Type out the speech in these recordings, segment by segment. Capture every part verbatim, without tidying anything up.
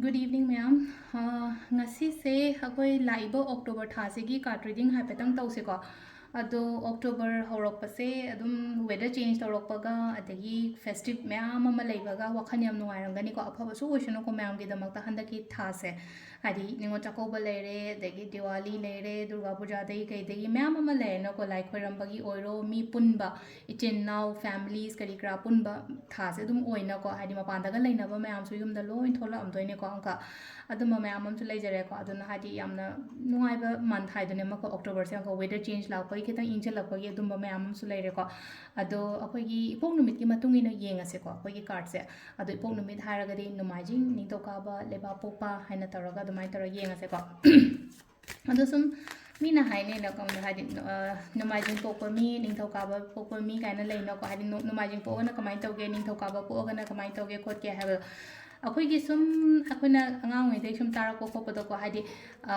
Good evening, ꯃꯌꯥꯝ꯫ ꯑꯥ, ꯉꯁꯤꯁꯦ ꯑꯩꯈꯣꯏ ꯂꯥꯛꯏꯕ October ꯊꯥꯁꯤꯒꯤ card reading ꯍꯥꯏꯐꯦꯠꯇꯪ ꯇꯧꯁꯤꯀꯣ꯫ ꯑꯗꯣ October ꯍꯧꯔꯛꯄꯁꯦ ꯑꯗꯨꯝ weather change ꯇꯧꯔꯛꯄꯒ, ꯑꯗꯒꯤ festive ꯃꯌꯥꯝ ꯑꯃ ꯂꯩꯕꯒ ꯋꯥꯈꯜ ꯌꯥꯝ ꯅꯨꯡꯉꯥꯏꯔꯝꯒꯅꯤꯀꯣ꯫ ꯑꯐꯕꯁꯨ ꯑꯣꯏꯁꯅꯨꯀꯣ ꯃꯌꯥꯝꯒꯤꯗꯃꯛꯇ ꯍꯟꯗꯛꯀꯤ ꯊꯥꯁꯦ꯫ ꯍꯥꯏꯗꯤ ꯅꯤꯉꯣꯜ ꯆꯥꯛꯀꯧꯕ ꯂꯩꯔꯦ, ꯑꯗꯒꯤ ꯗꯤꯋꯥꯂꯤ ꯂꯩꯔꯦ, ꯗꯨꯔꯒꯥ ꯄꯨꯖꯥꯗꯒꯤ ꯀꯩꯗꯒꯤ ꯃꯌꯥꯝ ꯑꯃ ꯂꯩꯔꯦꯅꯀꯣ꯫ ꯂꯥꯏ ꯈꯣꯏꯔꯝꯕꯒꯤ ꯑꯣꯏꯔꯣ, ꯃꯤ ꯄꯨꯟꯕ, ꯏꯆꯤꯟ ꯏꯅꯥꯎ, families ꯀꯔꯤ ꯀꯔꯥ ꯄꯨꯟꯕ ꯊꯥꯁꯦ ꯑꯗꯨꯝ ꯑꯣꯏꯅꯀꯣ꯫ ꯍꯥꯏꯗꯤ ꯃꯄꯥꯟꯗꯒ ꯂꯩꯅꯕ ꯃꯌꯥꯝꯁꯨ ꯌꯨꯝꯗ ꯂꯣꯏ ꯊꯣꯛꯂꯛꯑꯝꯗꯣꯏꯅꯦꯀꯣ ꯑꯃꯨꯛꯀ꯫ ꯑꯗꯨꯝꯕ ꯃꯌꯥꯝ ꯑꯃꯁꯨ ꯂꯩꯖꯔꯦꯀꯣ꯫ ꯑꯗꯨꯅ ꯍꯥꯏꯗꯤ ꯌꯥꯝꯅ ꯅꯨꯡꯉꯥꯏꯕ month ꯍꯥꯏꯗꯨꯅꯦ ꯑꯃꯨꯛꯀ Octoberꯁꯦ ꯑꯃꯨꯛꯀ weather change ꯂꯥꯛꯄꯒꯤ, ꯈꯤꯇꯪ ꯏꯪꯁꯤꯜꯂꯛꯄꯒꯤ ꯑꯗꯨꯝꯕ ꯃꯌꯥꯝ ꯑꯃꯁꯨ ꯂꯩꯔꯦꯀꯣ꯫ ꯑꯗꯣ ꯑꯩꯈꯣꯏꯒꯤ ꯏꯄꯣꯛ ꯅꯨꯃꯤꯠꯀꯤ ꯃꯇꯨꯡ ꯏꯟꯅ ꯌꯦꯡꯉꯁꯦꯀꯣ ꯑꯩꯈꯣꯏꯒꯤ cardꯁꯦ꯫ ꯑꯗꯣ ꯏꯄꯣꯛ ꯅꯨꯃꯤꯠ ꯍꯥꯏꯔꯒꯗꯤ ꯅꯣꯡꯃꯥꯏꯖꯤꯡ, ꯅꯤꯡꯊꯧꯀꯥꯕ, ꯂꯩꯕꯥꯛꯄꯣꯛꯄ ꯍꯥꯏꯅ ꯇꯧꯔꯒ ꯑꯗꯨꯃꯥꯏꯅ ꯇꯧꯔꯒ ꯌꯦꯡꯉꯁꯦꯀꯣ꯫ ꯑꯗꯣ ꯁꯨꯝ ꯃꯤꯅ ꯍꯥꯏꯅꯩꯅꯀꯣ, ꯍꯥꯏꯗꯤ, ꯑ, ꯅꯣꯡꯃꯥꯏꯖꯤꯡ ꯄꯣꯛꯄ ꯃꯤ, ꯅꯤꯡꯊꯧꯀꯥꯕ ꯄꯣꯛꯄ ꯃꯤ ꯀꯥꯏꯅ ꯂꯩꯅꯀꯣ꯫ ꯍꯥꯏꯗꯤ ꯅꯣ-, ꯅꯣꯡꯃꯥꯏꯖꯤꯡ ꯄꯣꯛꯑꯒꯅ ꯀꯃꯥꯏꯅ ꯇꯧꯒꯦ, ꯅꯤꯡꯊꯧꯀꯥꯕ ꯄꯣꯛꯑꯒꯅ ꯀꯃꯥꯏꯅ ꯇꯧꯒꯦ ꯈꯣꯠꯀꯦ ꯍꯥꯏꯕꯗꯣ꯫ ꯑꯩꯈꯣꯏꯒꯤ ꯁꯨꯝ ꯑꯩꯈꯣꯏꯅ ꯑꯉꯥꯡ ꯑꯣꯏꯔꯤꯉꯩꯗꯒꯤ ꯁꯨꯝ ꯇꯥꯔꯛꯄ ꯈꯣꯠꯄꯗꯀꯣ, ꯍꯥꯏꯗꯤ, ꯑ,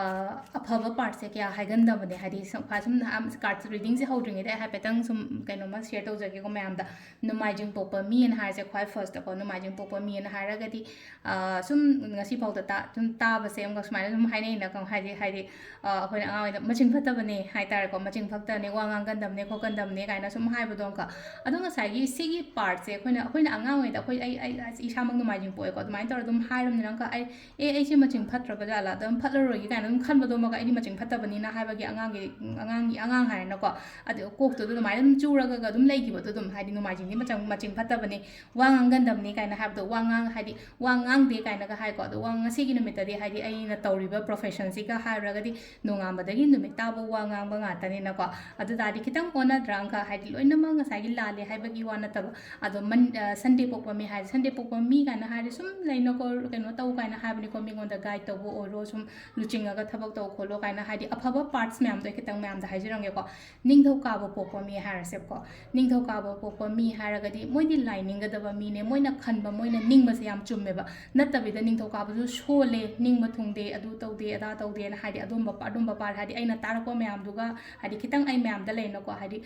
ꯑꯐꯕ partꯁꯦ ꯀꯌꯥ ꯍꯥꯏꯒꯟꯗꯕꯅꯦ꯫ ꯍꯥꯏꯗꯤ ꯁꯨꯝ, ꯈ꯭ꯋꯥꯏ ꯁꯨꯝ, ꯑꯝ, card readingꯁꯦ ꯍꯧꯗ꯭ꯔꯤꯉꯩꯗ ꯑꯩ ꯍꯥꯏꯐꯦꯠꯇꯪ ꯁꯨꯝ ꯀꯩꯅꯣꯝꯃ share ꯇꯧꯖꯒꯦꯀꯣ ꯃꯌꯥꯝꯗ꯫ ꯅꯣꯡꯃꯥꯏꯖꯤꯡ ꯄꯣꯛꯄ ꯃꯤ ꯑꯅ ꯍꯥꯏꯔꯁꯦ ꯈ꯭ꯋꯥꯏ firstꯇꯀꯣ꯫ ꯅꯣꯡꯃꯥꯏꯖꯤꯡ ꯄꯣꯛꯄ ꯃꯤ ꯑꯅ ꯍꯥꯏꯔꯒꯗꯤ, ꯑ, ꯁꯨꯝ ꯉꯁꯤ ꯐꯥꯎꯗ ꯇꯥ-, ꯁꯨꯝ ꯇꯥꯕꯁꯦ ꯑꯃꯨꯛꯀ ꯁꯨꯃꯥꯏꯅ ꯑꯗꯨꯝ ꯍꯥꯏꯅꯩꯅꯀꯣ꯫ ꯍꯥꯏꯗꯤ, ꯍꯥꯏꯗꯤ, ꯑ, ꯑꯩꯈꯣꯏꯅ ꯑꯉꯥꯡ ꯑꯣꯏꯔꯤꯉꯩꯗ "ꯃꯆꯤꯡ ꯐꯠꯇꯕꯅꯦ" ꯍꯥꯏ ꯇꯥꯔꯦꯀꯣ, "ꯃꯆꯤꯡ ꯐꯠꯇꯕꯅꯦ, ꯋꯥ ꯉꯥꯡꯒꯟꯗꯕꯅꯦ, ꯈꯣꯠꯀꯟꯗꯕꯅꯦ" ꯀꯥꯏꯅ ꯁꯨꯝ ꯍꯥꯏꯕꯗꯣ ꯑꯃꯨꯛꯀ꯫ ꯑꯗꯣ ꯉꯁꯥꯏꯒꯤ ꯁꯤꯒꯤ partꯁꯦ ꯑꯩꯈꯣꯏꯅ, ꯑꯩꯈꯣꯏꯅ ꯑꯉꯥꯡ ꯑꯣꯏꯔꯤꯉꯩꯗ ꯑꯩꯈꯣꯏ, ꯑꯩ, ꯑꯩ, ꯑꯩ ꯏꯁꯥꯃꯛ ꯅꯣꯡꯃꯥꯏꯖꯤꯡ ꯄꯣꯛꯑꯦꯀꯣ, ꯑꯗꯨꯃꯥꯏꯅ ꯇꯧꯔꯒ ꯑꯗꯨꯝ ꯍꯥꯏꯔꯕꯅꯤꯅ ꯑꯃꯨꯛꯀ ꯑꯩ, "ꯑꯦ, ꯑꯩꯁꯦ ꯃꯆꯤꯡ ꯐꯠꯇ꯭ꯔꯕ ꯖꯥꯠꯂꯥ? ꯑꯗꯨꯝ ꯐꯠꯂꯔꯣꯏꯒꯦ" ꯀꯥꯏꯅ ꯑꯗꯨꯝ ꯈꯟꯕꯗꯣ ꯑꯃꯨꯛꯀ, ꯑꯩꯗꯤ ꯃꯆꯤꯡ ꯐꯠꯇꯕꯅꯤꯅ ꯍꯥꯏꯕꯒꯤ ꯑꯉꯥꯡꯒꯤ, ꯑꯉꯥꯡꯒꯤ, ꯑꯉꯥꯡ ꯍꯥꯏꯔꯦꯅꯀꯣ꯫ ꯑꯗꯨ ꯀꯣꯛꯇꯨꯗ ꯑꯗꯨꯃꯥꯏꯅ ꯑꯗꯨꯝ ꯆꯨꯔꯒ ꯑꯗꯨꯝ ꯂꯩꯈꯤꯕꯗꯣ ꯑꯗꯨꯝ, ꯍꯥꯏꯗꯤ ꯅꯣꯡꯃꯥꯏꯖꯤꯡꯗꯤ ꯃꯆꯪ-, ꯃꯆꯤꯡ ꯐꯠꯇꯕꯅꯤ, ꯋꯥ ꯉꯥꯡꯒꯟꯗꯕꯅꯤ ꯀꯥꯏꯅ ꯍꯥꯏꯕꯗꯣ, ꯋꯥ ꯉꯥꯡ-, ꯍꯥꯏꯗꯤ ꯋꯥ ꯉꯥꯡꯗꯦ ꯀꯥꯏꯅꯒ ꯍꯥꯏꯀꯣ꯫ ꯑꯗꯣ ꯋꯥ-, ꯉꯁꯤꯒꯤ ꯅꯨꯃꯤꯠꯇꯗꯤ ꯍꯥꯏꯗꯤ ꯑꯩꯅ ꯇꯧꯔꯤꯕ professionꯁꯤꯒ ꯍꯥꯏꯔꯨꯔꯒꯗꯤ ꯅꯣꯡꯉꯥꯟꯕꯗꯒꯤ ꯅꯨꯃꯤꯠ ꯇꯥꯕ ꯋꯥ ꯉꯥꯡꯕ ꯉꯥꯛꯇꯅꯤꯅꯀꯣ꯫ ꯑꯗꯨ ꯇꯥꯔꯗꯤ ꯈꯤꯇꯪ ꯑꯣꯟꯅꯗ꯭ꯔꯥ ꯑꯃꯈꯛ, ꯍꯥꯏꯗꯤ ꯂꯣꯏꯅꯃꯛ ꯉꯁꯥꯏꯒꯤ ꯂꯥꯜꯂꯦ ꯍꯥꯏꯕꯒꯤ ꯋꯥ ꯅꯠꯇꯕ꯫ ꯑꯗꯣ ꯃꯟ-, ꯑ, Sunday ꯄꯣꯛꯄ ꯃꯤ ꯍꯥꯏꯔꯗꯤ, Sunday ꯄꯣꯛꯄ ꯃꯤ ꯀꯥꯏꯅ ꯍꯥꯏꯔꯗꯤ ꯁꯨꯝ ꯂꯩꯅꯀꯣ, ꯀꯩꯅꯣ ꯇꯧ ꯀꯥꯏꯅ ꯍꯥꯏꯕꯅꯤꯀꯣ, ꯃꯤꯉꯣꯟꯗ guide ꯇꯧꯕ ꯑꯣꯏꯔꯣ, ꯁꯨꯝ ꯂꯨꯆꯤꯡꯉꯒ ꯊꯕꯛ ꯇꯧ ꯈꯣꯠꯂꯣ ꯀꯥꯏꯅ, ꯍꯥꯏꯗꯤ ꯑꯐꯕ parts ꯃꯌꯥꯝꯗꯣ ꯑꯩ ꯈꯤꯇꯪ ꯃꯌꯥꯝꯗ ꯍꯥꯏꯖꯔꯝꯒꯦꯀꯣ꯫ ꯅꯤꯡꯊꯧꯀꯥꯕ ꯄꯣꯛꯄ ꯃꯤ ꯍꯥꯏꯔꯁꯦꯕꯀꯣ꯫ ꯅꯤꯡꯊꯧꯀꯥꯕ ꯄꯣꯛꯄ ꯃꯤ ꯍꯥꯏꯔꯒꯗꯤ ꯃꯣꯏꯗꯤ ꯂꯥꯏ ꯅꯤꯡꯒꯗꯕ ꯃꯤꯅꯦ, ꯃꯣꯏꯅ ꯈꯟꯕ, ꯃꯣꯏꯅ ꯅꯤꯡꯕꯁꯦ ꯌꯥꯝ ꯆꯨꯝꯃꯦꯕ꯫ ꯅꯠꯇꯕꯤꯗ ꯅꯤꯡꯊꯧꯀꯥꯕꯁꯨ ꯁꯣꯜꯂꯦ, ꯅꯤꯡꯕ ꯊꯨꯡꯗꯦ, ꯑꯗꯨ ꯇꯧꯗꯦ, ꯑꯗꯥ ꯇꯧꯗꯦꯅ, ꯍꯥꯏꯗꯤ ꯑꯗꯨꯝꯕ, ꯑꯗꯨꯝꯕ part, ꯍꯥꯏꯗꯤ ꯑꯩꯅ ꯇꯥꯔꯛꯄ ꯃꯌꯥꯝꯗꯨꯒ, ꯍꯥꯏꯗꯤ ꯈꯤꯇꯪ ꯑꯩ ꯃꯌꯥꯝꯗ ꯂꯩꯅꯀꯣ, ꯍꯥꯏꯗꯤ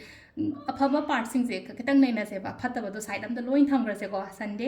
ꯑꯐꯕ ꯄꯥꯔꯠꯁꯤꯡꯁꯦ ꯈꯤꯇꯪ ꯅꯩꯅꯁꯦꯕ, ꯐꯠꯇꯕꯗꯣ ꯁꯥꯏꯠ ꯑꯝꯗ ꯂꯣꯏ ꯊꯝꯈ꯭ꯔꯁꯦꯀꯣ꯫ ꯁꯟꯗꯦ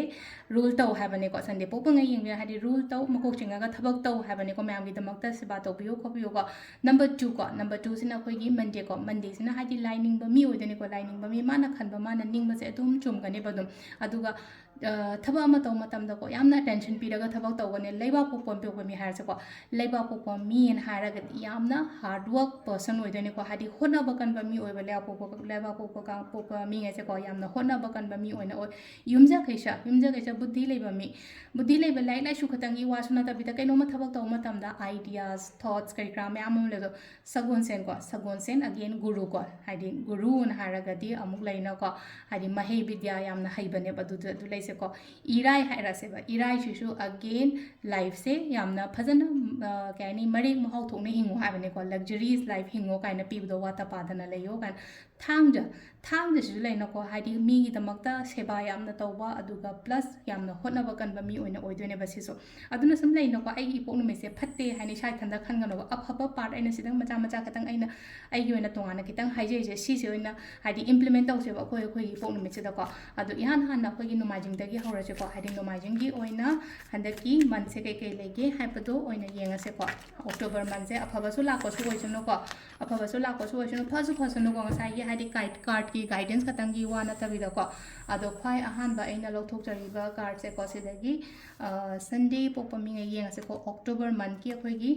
ꯔꯨꯜ ꯇꯧ ꯍꯥꯏꯕꯅꯤꯀꯣ, ꯁꯟꯗꯦ ꯄꯣꯛꯄꯉꯩ ꯌꯦꯡꯕꯤꯌꯨ, ꯍꯥꯏꯗꯤ ꯔꯨꯜ ꯇꯧ, ꯃꯀꯣꯛ ꯆꯤꯡꯉꯒ ꯊꯕꯛ ꯇꯧ ꯍꯥꯏꯕꯅꯤꯀꯣ, ꯃꯌꯥꯝꯒꯤꯗꯃꯛꯇ ꯁꯦꯕꯥ ꯇꯧꯕꯤꯌꯨ ꯈꯣꯠꯄꯤꯌꯨꯀꯣ꯫ ꯅꯝꯕꯔ ꯇꯨ ꯀꯣ, ꯅꯝꯕꯔ ꯇꯨꯁꯤꯅ ꯑꯩꯈꯣꯏꯒꯤ ꯃꯟꯗꯦꯀꯣ꯫ ꯃꯟꯗꯦꯁꯤꯅ ꯍꯥꯏꯗꯤ ꯂꯥꯏꯅꯤꯡꯕ ꯃꯤ ꯑꯣꯏꯗꯣꯏꯅꯤꯀꯣ, ꯂꯥꯏꯅꯤꯡꯕ ꯃꯤ, ꯃꯥꯅ ꯈꯟꯕ, ꯃꯥꯅ ꯅꯤꯡꯕꯁꯦ ꯑꯗꯨꯝ ꯆꯨꯝꯒꯅꯦꯕ ꯑꯗꯨꯝ꯫ ꯑꯗꯨꯒ ꯊꯕꯛ ꯑꯃ ꯇꯧꯕ ꯃꯇꯝꯗꯀꯣ, ꯌꯥꯝꯅ ꯑꯦꯇꯦꯟꯁꯟ ꯄꯤꯔꯒ ꯊꯕꯛ ꯇꯧꯒꯅꯤ꯫ ꯂꯩꯕꯥꯛ ꯄꯣꯛꯄ ꯄꯣꯛꯄ ꯃꯤ ꯍꯥꯏꯔꯁꯦꯀꯣ, ꯂꯩꯕꯥꯛ ꯄꯣꯛꯄ ꯃꯤꯅ ꯍꯥꯏꯔꯒꯗꯤ ꯌꯥꯝꯅ ꯍꯥꯔꯗ ꯋꯥꯔꯛ ꯄꯔꯁꯟ ꯑꯣꯏꯗꯣꯏꯅꯤꯀꯣ, ꯍꯥꯏꯗꯤ ꯍꯣꯠꯅꯕ ꯀꯟꯕ ꯃꯤ ꯑꯣꯏꯕ ꯂꯩꯕꯥꯛ ꯄꯣꯛꯄ, ꯂꯩꯕꯥꯛ ꯄꯣꯛꯄ ꯀꯥꯡ-, ꯄꯣꯛꯄ ꯃꯤꯉꯩꯁꯦꯀꯣ, ꯌꯥꯝꯅ ꯍꯣꯠꯅꯕ ꯀꯟꯕ ꯃꯤ ꯑꯣꯏꯅ ꯑꯣꯏ꯫ ꯌꯨꯝꯖꯀꯩꯁ, ꯌꯨꯝꯖꯀꯩꯁ ꯕꯨꯗꯤ ꯂꯩꯕ ꯃꯤ, ꯕꯨꯗꯤ ꯂꯩꯕ, ꯂꯥꯏꯔꯤꯛ ꯂꯥꯏꯁꯨ ꯈꯛꯇꯪꯒꯤ ꯋꯥꯁꯨ ꯅꯠꯇꯕꯤꯗ, ꯀꯩꯅꯣꯝꯃ ꯊꯕꯛ ꯇꯧꯕ ꯃꯇꯝꯗ ideas, thoughts ꯀꯔꯤ ꯀꯔꯥ ꯃꯌꯥꯝ ꯑꯃ ꯂꯩꯕꯗꯣ, ꯁꯒꯣꯜꯁꯦꯟꯀꯣ, ꯁꯒꯣꯜꯁꯦꯟ again ꯒꯨꯔꯨꯀꯣ, ꯍꯥꯏꯗꯤ ꯒꯨꯔꯨꯅ ꯍꯥꯏꯔꯒꯗꯤ ꯑꯃꯨꯛ ꯂꯩꯅꯀꯣ, ꯍꯥꯏꯗꯤ ꯃꯍꯩ ꯕꯤꯗ꯭ꯌꯥ ꯌꯥꯝꯅ ꯍꯩꯕꯅꯦꯕ ꯑꯗꯨꯗ, ꯑꯗꯨ ꯂꯩꯁꯦꯀꯣ꯫ ꯏꯔꯥꯏ ꯍꯥꯏꯔꯁꯦꯕ, ꯏꯔꯥꯏꯁꯤꯁꯨ again ꯂꯥꯏꯐꯁꯦ ꯌꯥꯝꯅ ꯐꯖꯅ, ꯑ, ꯀꯩ ꯍꯥꯏꯅꯤ, ꯃꯔꯦꯛ ꯃꯍꯥꯎ ꯊꯣꯛꯅ ꯍꯤꯡꯉꯣ ꯍꯥꯏꯕꯅꯤꯀꯣ, luxurious life ꯍꯤꯡꯉꯣ ꯀꯥꯏꯅ ꯄꯤꯕꯗꯣ, ꯋꯥꯠꯇ ꯄꯥꯗꯅ ꯂꯩꯌꯣ ꯀꯥꯏꯅ꯫ ꯊꯥꯡꯖ, ꯊꯥꯡꯖꯁꯤꯁꯨ ꯂꯩꯅꯀꯣ, ꯍꯥꯏꯗꯤ ꯃꯤꯒꯤꯗꯃꯛꯇ ꯁꯦꯕꯥ ꯌꯥꯝꯅ ꯇꯧꯕ, ꯑꯗꯨꯒ plus ꯌꯥꯝꯅ ꯍꯣꯠꯅꯕ ꯀꯟꯕ ꯃꯤ ꯑꯣꯏꯅ ꯑꯣꯏꯗꯣꯏꯅꯦꯕ ꯁꯤꯁꯨ꯫ ꯑꯗꯨꯅ ꯁꯨꯝ ꯂꯩꯅꯀꯣ, ꯑꯩꯒꯤ ꯏꯄꯣꯛ ꯅꯨꯃꯤꯠꯁꯦ ꯐꯠꯇꯦ ꯍꯥꯏꯅ ꯏꯁꯥ ꯏꯊꯟꯇ ꯈꯟꯒꯅꯣꯕ꯫ ꯑꯐꯕ ꯄꯥꯔꯠ ꯑꯩꯅ ꯁꯤꯗꯪ ꯃꯆꯥ ꯃꯆꯥ ꯈꯇꯪ ꯑꯩꯅ ꯑꯩꯒꯤ ꯑꯣꯏꯅ ꯇꯣꯉꯥꯟꯅ ꯈꯤꯇꯪ ꯍꯥꯏꯖꯔꯤꯁꯦ, ꯁꯤꯁꯦ ꯑꯣꯏꯅ ꯍꯥꯏꯗꯤ implement ꯇꯧꯁꯦꯕ ꯑꯩꯈꯣꯏ, ꯑꯩꯈꯣꯏꯒꯤ ꯏꯄꯣꯛ ꯅꯨꯃꯤꯠꯁꯤꯗꯀꯣ꯫ ꯑꯗꯣ ꯏꯍꯥꯟ ꯍꯥꯟꯅ ꯑꯩꯈꯣꯏꯒꯤ ꯅꯣꯡꯃꯥꯏꯖꯤꯡꯗꯒꯤ ꯍꯧꯔꯁꯦꯀꯣ, ꯍꯥꯏꯗꯤ ꯅꯣꯡꯃꯥꯏꯖꯤꯡꯒꯤ ꯑꯣꯏꯅ ꯍꯟꯗꯛꯀꯤ ꯃꯟꯁꯦ ꯀꯩꯀꯩ ꯂꯩꯒꯦ ꯍꯥꯏꯕꯗꯣ ꯑꯣꯏꯅ ꯌꯦꯡꯉꯁꯦꯀꯣ꯫ ꯑꯣꯛꯇꯣꯕꯔ ꯃꯟꯁꯦ ꯑꯐꯕꯁꯨ ꯂꯥꯛꯄꯁꯨ ꯑꯣꯏꯁꯅꯨꯀꯣ, ꯑꯐꯕꯁꯨ ꯂꯥꯛꯄꯁꯨ ꯑꯣꯏꯁꯅꯨ, ꯐꯁꯨ ꯐꯁꯅꯨꯀꯣ꯫ ꯉꯁꯥꯏꯒꯤ ꯍꯥꯏꯗꯤ ꯀꯥꯏꯠ-, ꯀꯥꯔꯠꯀꯤ ꯒꯥꯏꯗꯦꯟꯁ ꯈꯛꯇꯪꯒꯤ ꯋꯥ ꯅꯠꯇꯕꯤꯗꯀꯣ꯫ ꯑꯗꯣ ꯈ꯭ꯋꯥꯏ ꯑꯍꯥꯟꯕ ꯑꯩꯅ ꯂꯧꯊꯣꯛꯆꯔꯤꯕ ꯀꯥꯔꯠꯁꯦꯀꯣ, ꯁꯤꯗꯒꯤ, ꯑ, ꯁꯟꯗꯦ ꯄꯣꯛꯄ ꯃꯤꯉꯩ ꯌꯦꯡꯉꯁꯦꯀꯣ, ꯑꯣꯛꯇꯣꯕꯔ ꯃꯟꯀꯤ ꯑꯩꯈꯣꯏꯒꯤ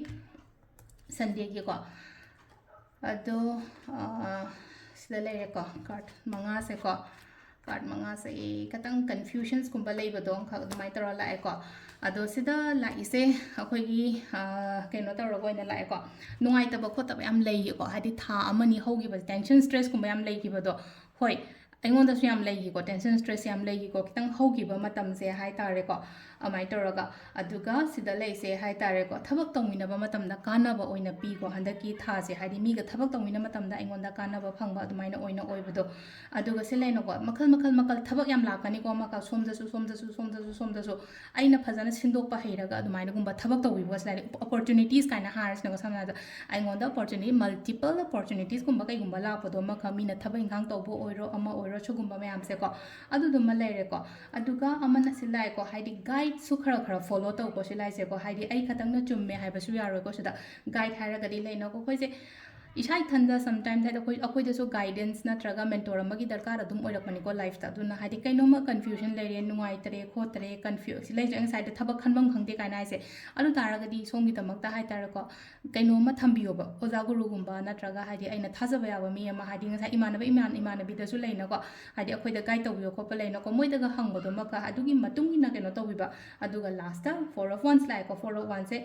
ꯁꯟꯗꯦꯒꯤꯀꯣ꯫ ꯑꯗꯣ, ꯑ, ꯁꯤꯗ ꯂꯩꯔꯦꯀꯣ, ꯀꯥꯔꯠ ꯃꯉꯥꯁꯦꯀꯣ꯫ ꯀꯥꯔꯠ ꯃꯉꯥꯁꯦ ꯈꯤꯇꯪ ꯀꯟꯐ꯭ꯌꯨꯖꯟꯁꯀꯨꯝꯕ ꯂꯩꯕꯗꯣ ꯑꯃꯈꯛ ꯑꯗꯨꯃꯥꯏꯅ ꯇꯧꯔ ꯂꯥꯛꯑꯦꯀꯣ꯫ ꯑꯗꯣ ꯁꯤꯗ ꯂꯥꯛꯏꯁꯦ ꯑꯩꯈꯣꯏꯒꯤ, ꯑ, ꯀꯩꯅꯣ ꯇꯧꯔꯒ ꯑꯣꯏꯅ ꯂꯥꯛꯑꯦꯀꯣ꯫ ꯅꯨꯡꯉꯥꯏꯇꯕ ꯈꯣꯠꯇꯕ ꯌꯥꯝ ꯂꯩꯌꯦꯀꯣ, ꯍꯥꯏꯗꯤ ꯊꯥ ꯑꯃꯅꯤ ꯍꯧꯈꯤꯕꯁꯦ, ꯇꯦꯟꯁꯟ, ꯁ꯭ꯇ꯭ꯔꯦꯁꯀꯨꯝꯕ ꯌꯥꯝ ꯂꯩꯈꯤꯕꯗꯣ꯫ ꯍꯣꯏ, ꯑꯩꯉꯣꯟꯗꯁꯨ ꯌꯥꯝ ꯂꯩꯈꯤꯀꯣ, ꯇꯦꯟꯁꯟ ꯁ꯭ꯇ꯭ꯔꯦꯁ ꯌꯥꯝ ꯂꯩꯈꯤꯀꯣ, ꯈꯤꯇꯪ ꯍꯧꯈꯤꯕ ꯃꯇꯝꯁꯦ ꯍꯥꯏꯇꯥꯔꯦꯀꯣ꯫ ꯑꯗꯨꯃꯥꯏꯅ ꯇꯧꯔꯒ, ꯑꯗꯨꯒ ꯁꯤꯗ ꯂꯩꯁꯦ ꯍꯥꯏꯇꯥꯔꯦꯀꯣ, ꯊꯕꯛ ꯇꯧꯃꯤꯟꯅꯕ ꯃꯇꯝꯗ ꯀꯥꯟꯅꯕ ꯑꯣꯏꯅ ꯄꯤꯀꯣ, ꯍꯟꯗꯛꯀꯤ ꯊꯥꯁꯦ꯫ ꯍꯥꯏꯗꯤ ꯃꯤꯒ ꯊꯕꯛ ꯇꯧꯃꯤꯟꯅꯕ ꯃꯇꯝꯗ ꯑꯩꯉꯣꯟꯗ ꯀꯥꯟꯅꯕ ꯐꯪꯕ ꯑꯗꯨꯃꯥꯏꯅ ꯑꯣꯏꯅ ꯑꯣꯏꯕꯗꯣ꯫ ꯑꯗꯨꯒ ꯁꯤ ꯂꯩꯅꯀꯣ, ꯃꯈꯜ ꯃꯈꯜ ꯃꯈꯜ ꯊꯕꯛ ꯌꯥꯝ ꯂꯥꯛꯀꯅꯤꯀꯣ, ꯑꯃꯒ ꯁꯣꯝꯗꯁꯨ, ꯁꯣꯝꯗꯁꯨ, ꯁꯣꯝꯗꯁꯨ, ꯁꯣꯝꯗꯁꯨ꯫ ꯑꯩꯅ ꯐꯖꯅ ꯁꯤꯟꯗꯣꯛꯄ ꯍꯩꯔꯒ ꯑꯗꯨꯃꯥꯏꯅꯒꯨꯝꯕ ꯊꯕꯛ ꯇꯧꯕꯤꯕ ꯁꯤꯗ opportunities ꯀꯥꯏꯅ ꯍꯥꯏꯔꯁꯤꯅꯀꯣ, ꯁꯝꯅ ꯍꯥꯏꯔꯕꯗ ꯑꯩꯉꯣꯟꯗ opportunity, multiple opportunities ꯀꯨꯝꯕ ꯀꯩꯒꯨꯝꯕ ꯂꯥꯛꯄꯗꯣ, ꯑꯃꯈꯛ ꯃꯤꯅ ꯊꯕꯛ ꯏꯪꯈꯥꯡ ꯇꯧꯕ ꯑꯣꯏꯔꯣ, ꯑꯃ ꯑꯣꯏꯔꯣ, ꯁꯤꯒꯨꯝꯕ ꯃꯌꯥꯝꯁꯦꯀꯣ, ꯑꯗꯨꯗꯨꯃ ꯂꯩꯔꯦꯀꯣ꯫ ꯑꯗꯨꯒ ꯑꯃꯅ ꯁꯤ ꯂꯥꯛꯑꯦꯀꯣ, ꯍꯥꯏꯗꯤ guideꯁꯨ ꯈꯔ ꯈꯔ follow ꯇꯧꯀꯣ ꯁꯤ ꯂꯥꯏꯁꯦꯀꯣ꯫ ꯍꯥꯏꯗꯤ ꯑꯩ ꯈꯛꯇꯪꯅ ꯆꯨꯝꯃꯦ ꯍꯥꯏꯕꯁꯨ ꯌꯥꯔꯣꯏꯀꯣ ꯁꯤꯗ꯫ Guide ꯍꯥꯏꯔꯒꯗꯤ ꯂꯩꯅꯀꯣ, ꯑꯩꯈꯣꯏꯁꯦ ꯏꯁꯥ ꯏꯊꯟꯗ sometimes ꯍꯥꯏꯗꯤ ꯑꯩꯈꯣꯏ, ꯑꯩꯈꯣꯏꯗꯁꯨ guidance ꯅꯠꯇ꯭ꯔꯒ mentor ꯑꯃꯒꯤ ꯗꯔꯀꯥꯔ ꯑꯗꯨꯝ ꯑꯣꯏꯔꯛꯄꯅꯤꯀꯣ lifeꯇ꯫ ꯑꯗꯨꯅ ꯍꯥꯏꯗꯤ ꯀꯩꯅꯣꯝꯃ confusion ꯂꯩꯔꯦ, ꯅꯨꯡꯉꯥꯏꯇꯔꯦ, ꯈꯣꯠꯇꯔꯦ, confuse ꯂꯩꯁꯦ, ꯑꯩ ꯉꯁꯥꯏꯗ ꯊꯕꯛ ꯈꯟꯐꯝ ꯈꯪꯗꯦ ꯀꯥꯏꯅ ꯍꯥꯏꯁꯦ꯫ ꯑꯗꯨ ꯇꯥꯔꯒꯗꯤ ꯁꯣꯝꯒꯤꯗꯃꯛꯇ ꯍꯥꯏꯇꯥꯔꯦꯀꯣ, ꯀꯩꯅꯣꯝꯃ ꯊꯝꯕꯤꯌꯣꯕ, ꯑꯣꯖꯥ ꯒꯨꯔꯨꯒꯨꯝꯕ ꯅꯠꯇ꯭ꯔꯒ ꯍꯥꯏꯗꯤ ꯑꯩꯅ ꯊꯥꯖꯕ ꯌꯥꯕ ꯃꯤ ꯑꯃ, ꯍꯥꯏꯗꯤ ꯉꯁꯥꯏ ꯏꯃꯥꯟꯅꯕ ꯏꯃꯥꯟ-, ꯏꯃꯥꯟꯅꯕꯤꯗꯁꯨ ꯂꯩꯅꯀꯣ, ꯍꯥꯏꯗꯤ ꯑꯩꯈꯣꯏꯗ guide ꯇꯧꯕꯤꯌꯣ ꯈꯣꯠꯄ ꯂꯩꯅꯀꯣ, ꯃꯣꯏꯗꯒ ꯍꯪꯕꯗꯨꯃꯒ ꯑꯗꯨꯒꯤ ꯃꯇꯨꯡ ꯏꯟꯅ ꯀꯩꯅꯣ ꯇꯧꯕꯤꯕ꯫ ꯑꯗꯨꯒ lastꯇ Four of Wands ꯂꯥꯛꯑꯦꯀꯣ, Four of Wandsꯁꯦ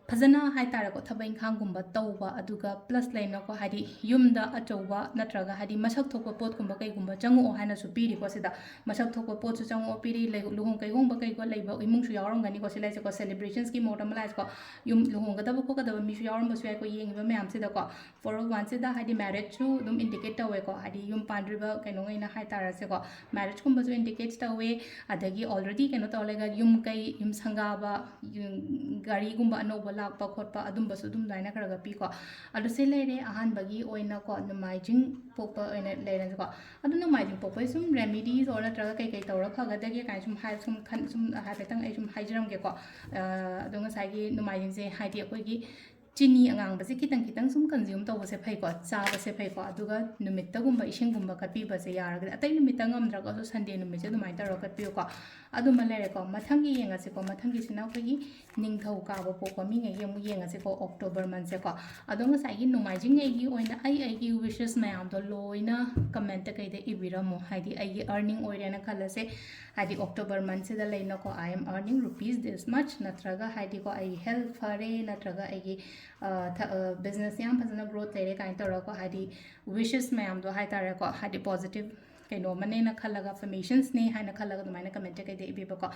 ꯐꯖꯅ ꯍꯥꯏꯇꯥꯔꯦꯀꯣ, ꯊꯕꯛ ꯏꯪꯈꯥꯡꯒꯨꯝꯕ ꯇꯧꯕ, ꯑꯗꯨꯒ plus ꯂꯩꯅꯀꯣ, ꯍꯥꯏꯗꯤ ꯌꯨꯝꯗ ꯑꯆꯧꯕ ꯅꯠꯇ꯭ꯔꯒ ꯍꯥꯏꯗꯤ ꯃꯁꯛ ꯊꯣꯛꯄ ꯄꯣꯠꯀꯨꯝꯕ ꯀꯩꯒꯨꯝꯕ ꯆꯪꯉꯛꯑꯣ ꯍꯥꯏꯅꯁꯨ ꯄꯤꯔꯤꯀꯣ ꯁꯤꯗ꯫ ꯃꯁꯛ ꯊꯣꯛꯄ ꯄꯣꯠꯁꯨ ꯆꯪꯉꯛꯑꯣ ꯄꯤꯔꯤ, ꯂꯩ-, ꯂꯨꯍꯣꯡ ꯀꯩꯍꯣꯡꯕ ꯀꯩꯀꯣ ꯂꯩꯕ ꯏꯃꯨꯡꯁꯨ ꯌꯥꯎꯔꯝꯒꯅꯤꯀꯣ ꯁꯤ ꯂꯩꯁꯦꯀꯣ, celebrationsꯀꯤ ꯃꯍꯨꯠ ꯑꯃ ꯂꯥꯛꯑꯦꯀꯣ, ꯌꯨꯝ ꯂꯨꯍꯣꯡꯒꯗꯕ ꯈꯣꯠꯀꯗꯕ ꯃꯤꯁꯨ ꯌꯥꯎꯔꯝꯕꯁꯨ ꯌꯥꯏꯀꯣ, ꯌꯦꯡꯉꯤꯕ ꯃꯌꯥꯝꯁꯤꯗꯀꯣ꯫ Four of Wandsꯁꯤꯗ ꯍꯥꯏꯗꯤ marriageꯁꯨ ꯑꯗꯨꯝ indicate ꯇꯧꯋꯦꯀꯣ, ꯍꯥꯏꯗꯤ ꯌꯨꯝ ꯄꯥꯟꯗ꯭ꯔꯤꯕ ꯀꯩꯅꯣꯉꯩꯅ ꯍꯥꯏꯇꯥꯔꯁꯦꯀꯣ, marriageꯀꯨꯝꯕꯁꯨ indicate ꯇꯧꯋꯦ꯫ ꯑꯗꯒꯤ already ꯀꯩꯅꯣ ꯇꯧꯔ ꯂꯩꯒ ꯌꯨꯝ ꯀꯩ, ꯌꯨꯝ ꯁꯪꯒꯥꯕ, ꯌꯨꯝ, ꯒꯥꯔꯤꯒꯨꯝꯕ ꯑꯅꯧꯕ ꯂꯥꯛꯄ ꯈꯣꯠꯄ ꯑꯗꯨꯝꯕꯁꯨ ꯑꯗꯨꯝ ꯑꯗꯨꯃꯥꯏꯅ ꯈꯔ ꯈꯔ ꯄꯤꯀꯣ꯫ ꯑꯗꯨ ꯁꯤ ꯂꯩꯔꯦ ꯑꯍꯥꯟꯕꯒꯤ ꯑꯣꯏꯅꯀꯣ, ꯅꯣꯡꯃꯥꯏꯖꯤꯡ ꯄꯣꯛꯄ ꯑꯣꯏꯅ ꯂꯩꯔꯁꯦꯀꯣ꯫ ꯑꯗꯨ ꯅꯣꯡꯃꯥꯏꯖꯤꯡ ꯄꯣꯛꯄꯩ ꯁꯨꯝ remedies or ꯅꯠꯇ꯭ꯔꯒ ꯀꯩ ꯀꯩ ꯇꯧꯔ ꯐꯒꯗꯒꯦ ꯀꯥꯏꯅ ꯁꯨꯝ ꯍꯥꯏ-, ꯁꯨꯝ ꯈꯟ-, ꯁꯨꯝ ꯍꯥꯏꯐꯦꯠꯇꯪ ꯑꯩ ꯁꯨꯝ ꯍꯥꯏꯖꯔꯝꯒꯦꯀꯣ꯫ ꯑ, ꯑꯗꯣ ꯉꯁꯥꯏꯒꯤ ꯅꯣꯡꯃꯥꯏꯖꯤꯡꯁꯦ ꯍꯥꯏꯗꯤ ꯑꯩꯈꯣꯏꯒꯤ ꯆꯤꯅꯤ ꯑꯉꯥꯡꯕꯁꯦ ꯈꯤꯇꯪ ꯈꯤꯇꯪ ꯁꯨꯝ consume ꯇꯧꯕꯁꯦ ꯐꯩꯀꯣ, ꯆꯥꯕꯁꯦ ꯐꯩꯀꯣ꯫ ꯑꯗꯨꯒ ꯅꯨꯃꯤꯠꯇꯒꯨꯝꯕ ꯏꯁꯤꯡꯒꯨꯝꯕ ꯀꯠꯄꯤꯕꯁꯦ ꯌꯥꯔꯒꯗꯤ, ꯑꯇꯩ ꯅꯨꯃꯤꯠꯇ ꯉꯝꯗ꯭ꯔꯒꯁꯨ Sunday ꯅꯨꯃꯤꯠꯁꯦ ꯑꯗꯨꯃꯥꯏꯅ ꯇꯧꯔꯒ ꯀꯠꯄꯤꯌꯨꯀꯣ꯫ ꯑꯗꯨꯃ ꯂꯩꯔꯦꯀꯣ꯫ ꯃꯊꯪꯒꯤ ꯌꯦꯡꯉꯁꯤꯀꯣ꯫ ꯃꯊꯪꯒꯤꯁꯤꯅ ꯑꯩꯈꯣꯏꯒꯤ ꯅꯤꯡꯊꯧꯀꯥꯕ ꯄꯣꯛꯄ ꯃꯤꯉꯩꯒꯤ ꯑꯃꯨꯛ ꯌꯦꯡꯉꯁꯤꯀꯣ, October monthꯁꯦꯀꯣ꯫ ꯑꯗꯣ ꯉꯁꯥꯏꯒꯤ ꯅꯣꯡꯃꯥꯏꯖꯤꯡꯉꯩꯒꯤ ꯑꯣꯏꯅ ꯑꯩ ꯑꯩꯒꯤ wishes ꯃꯌꯥꯝꯗꯣ ꯂꯣꯏꯅ commentꯇ ꯀꯩꯗ ꯏꯕꯤꯔꯝꯃꯣ꯫ ꯍꯥꯏꯗꯤ ꯑꯩꯒꯤ earning ꯑꯣꯏꯔꯦꯅ ꯈꯜꯂꯁꯦ, ꯍꯥꯏꯗꯤ October monthꯁꯤꯗ ꯂꯩꯅꯀꯣ, "I am earning rupees this much", ꯅꯠꯇ꯭ꯔꯒ ꯍꯥꯏꯗꯤꯀꯣ, "ꯑꯩ health ꯐꯔꯦ", ꯅꯠꯇ꯭ꯔꯒ "ꯑꯩꯒꯤ, ꯑ, ꯊ-, ꯑ, business ꯌꯥꯝ ꯐꯖꯅ growth ꯂꯩꯔꯦ" ꯀꯥꯏꯅ ꯇꯧꯔꯒꯀꯣ, ꯍꯥꯏꯗꯤ wishes ꯃꯌꯥꯝꯗꯣ ꯍꯥꯏꯇꯥꯔꯦꯀꯣ, ꯍꯥꯏꯗꯤ positive ꯀꯩꯅꯣ ꯑꯃꯅꯦꯅ ꯈꯜꯂꯒ, ꯑꯦꯐꯔꯃꯦꯁꯟꯁꯅꯦ ꯍꯥꯏꯅ ꯈꯜꯂꯒ ꯑꯗꯨꯃꯥꯏꯅ ꯀꯃꯦꯟꯠ ꯀꯩꯀꯩꯗ ꯏꯕꯤꯕꯀꯣ꯫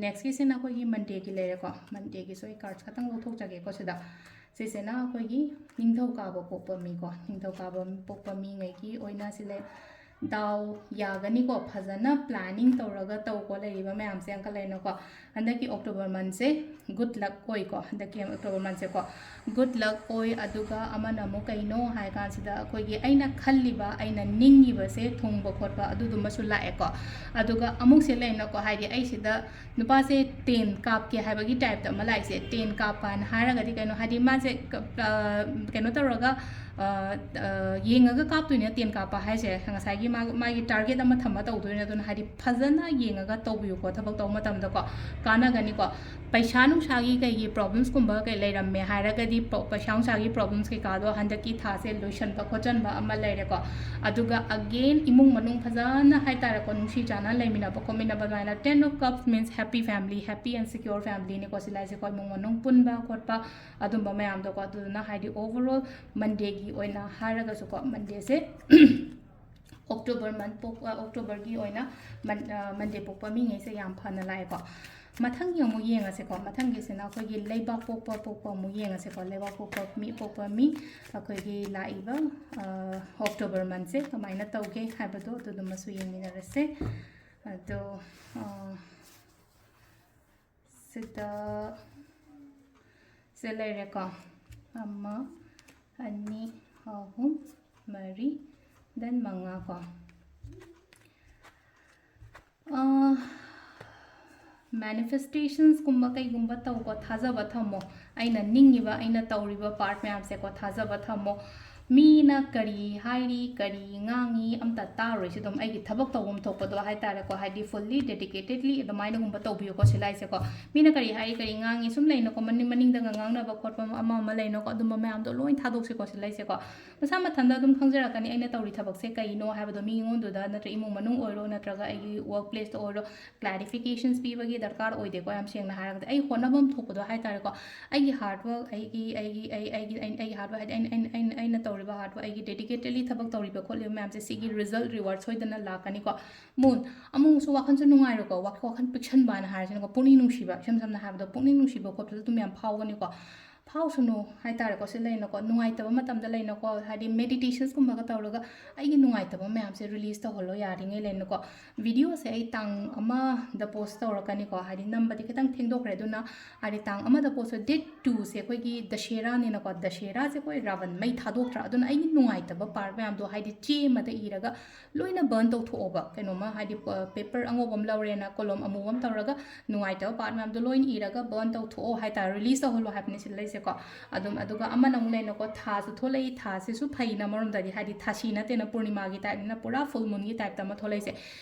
ꯅꯦꯛꯁꯀꯤꯁꯤꯅ ꯑꯩꯈꯣꯏꯒꯤ ꯃꯟꯗꯦꯒꯤ ꯂꯩꯔꯦꯀꯣ꯫ ꯃꯟꯗꯦꯒꯤꯁꯨ ꯑꯩ ꯀꯥꯔꯠꯁ ꯈꯛꯇꯪ ꯂꯧꯊꯣꯛꯆꯒꯦꯀꯣ ꯁꯤꯗ꯫ ꯁꯤꯁꯤꯅ ꯑꯩꯈꯣꯏꯒꯤ ꯅꯤꯡꯊꯧꯀꯥꯕ ꯄꯣꯛꯄ ꯃꯤꯀꯣ, ꯅꯤꯡꯊꯧꯀꯥꯕ ꯄꯣꯛꯄ ꯃꯤꯉꯩꯒꯤ ꯑꯣꯏꯅ ꯁꯤ ꯂꯩ꯫ ꯗꯥꯎ ꯌꯥꯒꯅꯤꯀꯣ, ꯐꯖꯅ ꯄ꯭ꯂꯥꯅꯤꯡ ꯇꯧꯔꯒ ꯇꯧꯀꯣ, ꯂꯩꯔꯤꯕ ꯃꯌꯥꯝꯁꯦ ꯑꯪꯀ ꯂꯩꯅꯀꯣ꯫ ꯍꯟꯗꯛꯀꯤ ꯑꯣꯛꯇꯣꯕꯔ ꯃꯟꯁꯦ ꯒꯨꯗ ꯂꯛ ꯑꯣꯏꯀꯣ, ꯍꯟꯗꯛꯀꯤ ꯑꯣꯛꯇꯣꯕꯔ ꯃꯟꯁꯦꯀꯣ ꯒꯨꯗ ꯂꯛ ꯑꯣꯏ꯫ ꯑꯗꯨꯒ ꯑꯃꯅ ꯑꯃꯨꯛ ꯀꯩꯅꯣ ꯍꯥꯏ ꯀꯥꯟꯁꯤꯗ, ꯑꯩꯈꯣꯏꯒꯤ ꯑꯩꯅ ꯈꯜꯂꯤꯕ, ꯑꯩꯅ ꯅꯤꯡꯉꯤꯕꯁꯦ ꯊꯨꯡꯕ ꯈꯣꯠꯄ ꯑꯗꯨꯗꯨꯃꯁꯨ ꯂꯥꯛꯑꯦꯀꯣ꯫ ꯑꯗꯨꯒ ꯑꯃꯨꯛꯁꯦ ꯂꯩꯅꯀꯣ, ꯍꯥꯏꯗꯤ ꯑꯩꯁꯤꯗ ꯅꯨꯄꯥꯁꯦ ꯇꯦꯟ ꯀꯥꯞꯀꯦ ꯍꯥꯏꯕꯒꯤ ꯇꯥꯏꯞꯇ ꯑꯃ ꯂꯥꯛꯏꯁꯦ꯫ ꯇꯦꯟ ꯀꯥꯞꯄ ꯍꯥꯏꯅ ꯍꯥꯏꯔꯒꯗꯤ ꯀꯩꯅꯣ, ꯍꯥꯏꯗꯤ ꯃꯥꯁꯦ ꯀ-, ꯑ, ꯀꯩꯅꯣ ꯇꯧꯔꯒ, ꯑ, ꯑ, ꯌꯦꯡꯉꯒ ꯀꯥꯞꯇꯣꯏꯅꯦ ꯇꯦꯟ ꯀꯥꯞꯄ ꯍꯥꯏꯁꯦ꯫ ꯉꯁꯥꯏꯒꯤ ꯃꯥ-, ꯃꯥꯒꯤ ꯇꯥꯔꯒꯦꯠ ꯑꯃ ꯊꯝꯃ ꯇꯧꯗꯣꯏꯅꯦ꯫ ꯑꯗꯨꯅ ꯍꯥꯏꯗꯤ ꯐꯖꯅ ꯌꯦꯡꯉꯒ ꯇꯧꯕꯤꯌꯨꯀꯣ, ꯊꯕꯛ ꯇꯧꯕ ꯃꯇꯝꯗꯀꯣ ꯀꯥꯟꯅꯒꯅꯤꯀꯣ꯫ ꯄꯩꯁꯥ ꯅꯨꯡꯁꯥꯒꯤ ꯀꯩꯒꯤ ꯄ꯭ꯔꯣꯕ꯭ꯂꯦꯝꯁꯀꯨꯝꯕ ꯀꯩ ꯂꯩꯔꯝꯃꯦ ꯍꯥꯏꯔꯒꯗꯤ, ꯄ-, ꯄꯩꯁꯥ ꯅꯨꯡꯁꯥꯒꯤ ꯄ꯭ꯔꯣꯕ꯭ꯂꯦꯝꯁ ꯀꯩꯀꯥꯗꯣ ꯍꯟꯗꯛꯀꯤ ꯊꯥꯁꯦ ꯂꯣꯏꯁꯟꯕ ꯈꯣꯠꯆꯟꯕ ꯑꯃ ꯂꯩꯔꯦꯀꯣ꯫ ꯑꯗꯨꯒ again ꯏꯃꯨꯡ ꯃꯅꯨꯡ ꯐꯖꯅ ꯍꯥꯏꯇꯥꯔꯦꯀꯣ, ꯅꯨꯡꯁꯤ ꯆꯥꯟꯅ ꯂꯩꯃꯤꯟꯅꯕ ꯈꯣꯠꯃꯤꯟꯅꯕ ꯑꯗꯨꯃꯥꯏꯅ꯫ Ten of Cups means happy family, happy and secure familyꯅꯤꯀꯣ ꯁꯤ ꯂꯥꯏꯁꯦꯀꯣ, ꯏꯃꯨꯡ ꯃꯅꯨꯡ ꯄꯨꯟꯕ ꯈꯣꯠꯄ ꯑꯗꯨꯝꯕ ꯃꯌꯥꯝꯗꯣꯀꯣ꯫ ꯑꯗꯨꯗꯨꯅ ꯍꯥꯏꯗꯤ overall ꯃꯟꯗꯦꯒꯤ ꯑꯣꯏꯅ ꯍꯥꯏꯔꯒꯁꯨꯀꯣ, ꯃꯟꯗꯦꯁꯦ ꯑꯣꯛꯇꯣꯕꯔ ꯃꯟ ꯄꯣꯛꯄ, ꯑꯣꯛꯇꯣꯕꯔꯒꯤ ꯑꯣꯏꯅ ꯃꯟ-, ꯑ, ꯃꯟꯗꯦ ꯄꯣꯛꯄ ꯃꯤꯉꯩꯁꯦ ꯌꯥꯝ ꯐꯅ ꯂꯥꯛꯑꯦꯀꯣ꯫ ꯃꯊꯪꯒꯤ ꯑꯃꯨꯛ ꯌꯦꯡꯉꯁꯦꯀꯣ꯫ ꯃꯊꯪꯒꯤꯁꯤꯅ ꯑꯩꯈꯣꯏꯒꯤ ꯂꯩꯕꯥꯛ ꯄꯣꯛꯄ, ꯄꯣꯛꯄ ꯑꯃꯨꯛ ꯌꯦꯡꯉꯁꯦꯀꯣ꯫ ꯂꯩꯕꯥꯛ ꯄꯣꯛꯄ ꯃꯤ, ꯄꯣꯛꯄ ꯃꯤ ꯑꯩꯈꯣꯏꯒꯤ ꯂꯥꯛꯏꯕ, ꯑ, ꯑꯣꯛꯇꯣꯕꯔ ꯃꯟꯁꯦ ꯀꯃꯥꯏꯅ ꯇꯧꯒꯦ ꯍꯥꯏꯕꯗꯣ ꯑꯗꯨꯗꯨꯃꯁꯨ ꯌꯦꯡꯃꯤꯟꯅꯔꯁꯦ꯫ ꯑꯗꯣ, ꯑ, ꯁꯤꯗ ꯁꯤ ꯂꯩꯔꯦꯀꯣ꯫ ꯑꯃ, ꯑꯅꯤ, ꯑꯍꯨꯝ, ꯃꯔꯤ, then ꯃꯉꯥ ꯀꯣ꯫ ꯑ, ꯃꯦꯅꯤꯐꯦꯁꯇꯦꯁꯟꯁꯀꯨꯝꯕ ꯀꯩꯒꯨꯝꯕ ꯇꯧꯀꯣ, ꯊꯥꯖꯕ ꯊꯝꯃꯣ꯫ ꯑꯩꯅ ꯅꯤꯡꯉꯤꯕ, ꯑꯩꯅ ꯇꯧꯔꯤꯕ ꯄꯥꯔꯠ ꯃꯌꯥꯝꯁꯦꯀꯣ, ꯊꯥꯖꯕ ꯊꯝꯃꯣ꯫ ꯃꯤꯅ ꯀꯔꯤ ꯍꯥꯏꯔꯤ, ꯀꯔꯤ ꯉꯥꯡꯉꯤ, ꯑꯝꯇ ꯇꯥꯔꯣꯏꯁꯦ꯫ ꯑꯗꯨꯝ ꯑꯩꯒꯤ ꯊꯕꯛ ꯇꯧꯐꯝ ꯊꯣꯛꯄꯗꯣ ꯍꯥꯏꯇꯥꯔꯦꯀꯣ, ꯍꯥꯏꯗꯤ fully dedicatedly ꯑꯗꯨꯃꯥꯏꯅꯒꯨꯝꯕ ꯇꯧꯕꯤꯌꯨꯀꯣ ꯁꯤ ꯂꯥꯏꯁꯦꯀꯣ꯫ ꯃꯤꯅ ꯀꯔꯤ ꯍꯥꯏꯔꯤ, ꯀꯔꯤ ꯉꯥꯡꯉꯤ, ꯁꯨꯝ ꯂꯩꯅꯀꯣ, ꯃꯅꯤꯡ-, ꯃꯅꯤꯡꯗꯒ ꯉꯥꯡꯅꯕ ꯈꯣꯠꯄ ꯑꯃ ꯑꯃ ꯂꯩꯅꯀꯣ, ꯑꯗꯨꯝꯕ ꯃꯌꯥꯝꯗꯣ ꯂꯣꯏ ꯊꯥꯗꯣꯛꯁꯤꯀꯣ ꯁꯤ ꯂꯥꯏꯁꯦꯀꯣ꯫ ꯃꯁꯥ ꯃꯊꯟꯇ ꯑꯗꯨꯝ ꯈꯪꯖꯔꯛꯀꯅꯤ ꯑꯩꯅ ꯇꯧꯔꯤ ꯊꯕꯛꯁꯦ ꯀꯩꯅꯣ ꯍꯥꯏꯕꯗꯣ꯫ ꯃꯤꯉꯣꯟꯗꯨꯗ ꯅꯠꯇ꯭ꯔ ꯏꯃꯨꯡ ꯃꯅꯨꯡ ꯑꯣꯏꯔꯣ, ꯅꯠꯇ꯭ꯔꯒ ꯑꯩꯒꯤ ꯋꯥꯔꯛ ꯄ꯭ꯂꯦꯁꯇ ꯑꯣꯏꯔꯣ, ꯀ꯭ꯂꯥꯔꯤꯐꯤꯀꯦꯁꯟꯁ ꯄꯤꯕꯒꯤ ꯗꯔꯀꯥꯔ ꯑꯣꯏꯗꯦꯀꯣ, ꯌꯥꯝ ꯁꯦꯡꯅ ꯍꯥꯏꯔꯒꯗꯤ꯫ ꯑꯩ ꯍꯣꯠꯅꯐꯝ ꯊꯣꯛꯄꯗꯣ ꯍꯥꯏꯇꯥꯔꯦꯀꯣ, ꯑꯩꯒꯤ ꯍꯥꯔꯗ ꯋꯥꯔꯛ, ꯑꯩꯒꯤ, ꯑꯩꯒꯤ, ꯑꯩ, ꯑꯩꯒꯤ, ꯑꯩ, ꯑꯩꯒꯤ ꯍꯥꯔꯗ ꯋꯥꯔꯛ ꯍꯥꯏꯗꯤ ꯑꯩꯅ, ꯑꯩꯅ, ꯑꯩꯅ, ꯑꯩꯅ ꯇꯧꯔꯤ ꯍꯥꯔꯠ ꯋꯥꯔꯛ, ꯑꯩꯒꯤ ꯗꯦꯗꯤꯀꯦꯇꯦꯗꯂꯤ ꯊꯕꯛ ꯇꯧꯔꯤꯕ ꯈꯣꯠꯂꯤꯕ ꯃꯌꯥꯝꯁꯦ, ꯁꯤꯒꯤ ꯔꯤꯖꯜꯠ, ꯔꯤꯋꯥꯔꯗ ꯁꯣꯏꯗꯅ ꯂꯥꯛꯀꯅꯤꯀꯣ꯫ ꯃꯨꯟ, ꯑꯃꯨꯛꯁꯨ ꯋꯥꯈꯜꯁꯨ ꯅꯨꯡꯉꯥꯏꯔꯣꯏꯀꯣ, ꯋꯥꯈ-, ꯋꯥꯈꯜ ꯄꯤꯛꯁꯟꯕꯅ ꯍꯥꯏꯔꯁꯤꯅꯀꯣ, ꯄꯨꯛꯅꯤꯡ ꯅꯨꯡꯁꯤꯕ, ꯏꯁꯝ ꯁꯝꯅ ꯍꯥꯏꯔꯕꯗ ꯄꯨꯛꯅꯤꯡ ꯅꯨꯡꯁꯤꯕ ꯈꯣꯠꯄꯁꯨ ꯑꯗꯨꯝ ꯌꯥꯝ ꯐꯥꯎꯒꯅꯤꯀꯣ꯫ ꯐꯥꯎꯁꯅꯨ ꯍꯥꯏꯇꯥꯔꯦꯀꯣ, ꯁꯤ ꯂꯩꯅꯀꯣ, ꯅꯨꯡꯉꯥꯏꯇꯕ ꯃꯇꯝꯗ ꯂꯩꯅꯀꯣ, ꯍꯥꯏꯗꯤ ꯃꯦꯗꯤꯇꯦꯁꯟꯁꯀꯨꯝꯕꯒ ꯇꯧꯔꯒ ꯑꯩꯒꯤ ꯅꯨꯡꯉꯥꯏꯇꯕ ꯃꯌꯥꯝꯁꯦ ꯔꯤꯂꯤꯁ ꯇꯧꯍꯜꯂꯣ ꯌꯥꯔꯤꯉꯩ ꯂꯩꯅꯀꯣ꯫ ꯚꯤꯗꯤꯑꯣꯁꯦ ꯑꯩ ꯇꯥꯡ ꯑꯃꯗ ꯄꯣꯁ ꯇꯧꯔꯛꯀꯅꯤꯀꯣ, ꯍꯥꯏꯗꯤ ꯅꯝꯕꯗꯤ ꯈꯤꯇꯪ ꯊꯦꯡꯗꯣꯛꯈ꯭ꯔꯦ, ꯑꯗꯨꯅ ꯍꯥꯏꯗꯤ ꯇꯥꯡ ꯑꯃꯗ ꯄꯣꯁ, ꯗꯦꯠ ꯇꯨꯁꯦ ꯑꯩꯈꯣꯏꯒꯤ ꯗꯁꯦꯔꯥꯅꯤꯅꯀꯣ, ꯗꯁꯦꯔꯥꯁꯦ ꯑꯩꯈꯣꯏ ꯔꯥꯕꯟ ꯃꯩ ꯊꯥꯗꯣꯛꯇ꯭ꯔꯥ, ꯑꯗꯨꯅ ꯑꯩꯒꯤ ꯅꯨꯡꯉꯥꯏꯇꯕ ꯄꯥꯔꯠ ꯃꯌꯥꯝꯗꯣ ꯍꯥꯏꯗꯤ ꯆꯦ ꯑꯃꯗ ꯏꯔꯒ ꯂꯣꯏꯅ ꯕꯔꯟ ꯇꯧꯊꯣꯛꯑꯣꯕ꯫ ꯀꯩꯅꯣꯝꯃ ꯍꯥꯏꯗꯤ ꯄ-, ꯄꯦꯄꯔ ꯑꯉꯧꯕ ꯑꯃ ꯂꯧꯔꯦꯅ, ꯀꯣꯂꯣꯝ ꯑꯃꯨꯕ ꯑꯃ ꯇꯧꯔꯒ ꯅꯨꯡꯉꯥꯏꯇꯕ ꯄꯥꯔꯠ ꯃꯌꯥꯝꯗꯣ ꯂꯣꯏꯅ ꯏꯔꯒ ꯕꯔꯟ ꯇꯧꯊꯣꯛꯑꯣ ꯍꯥꯏꯇꯥꯔꯦ, ꯔꯤꯂꯤꯁ ꯇꯧꯍꯜꯂꯣ ꯍꯥꯏꯕꯅꯤ ꯁꯤꯗ ꯂꯩꯁꯦꯀꯣ꯫ ꯑꯗꯨꯝ, ꯑꯗꯨꯒ ꯑꯃꯅ ꯑꯃꯨꯛ ꯂꯩꯅꯀꯣ, ꯊꯥꯁꯨ ꯊꯣꯛꯂꯛꯏ, ꯊꯥꯁꯤꯁꯨ ꯐꯩꯅ ꯑꯃꯔꯣꯝꯗꯗꯤ, ꯍꯥꯏꯗꯤ ꯊꯥꯁꯤ ꯅꯠꯇꯦꯅ, ꯄꯨꯔꯅꯤꯃꯥꯒꯤ ꯇꯥꯏꯞꯅꯤꯅ ꯄꯨꯔꯥ ꯐꯨꯜ ꯃꯨꯟꯒꯤ ꯇꯥꯏꯞꯇ ꯑꯃ ꯊꯣꯛꯂꯛꯏꯁꯦ꯫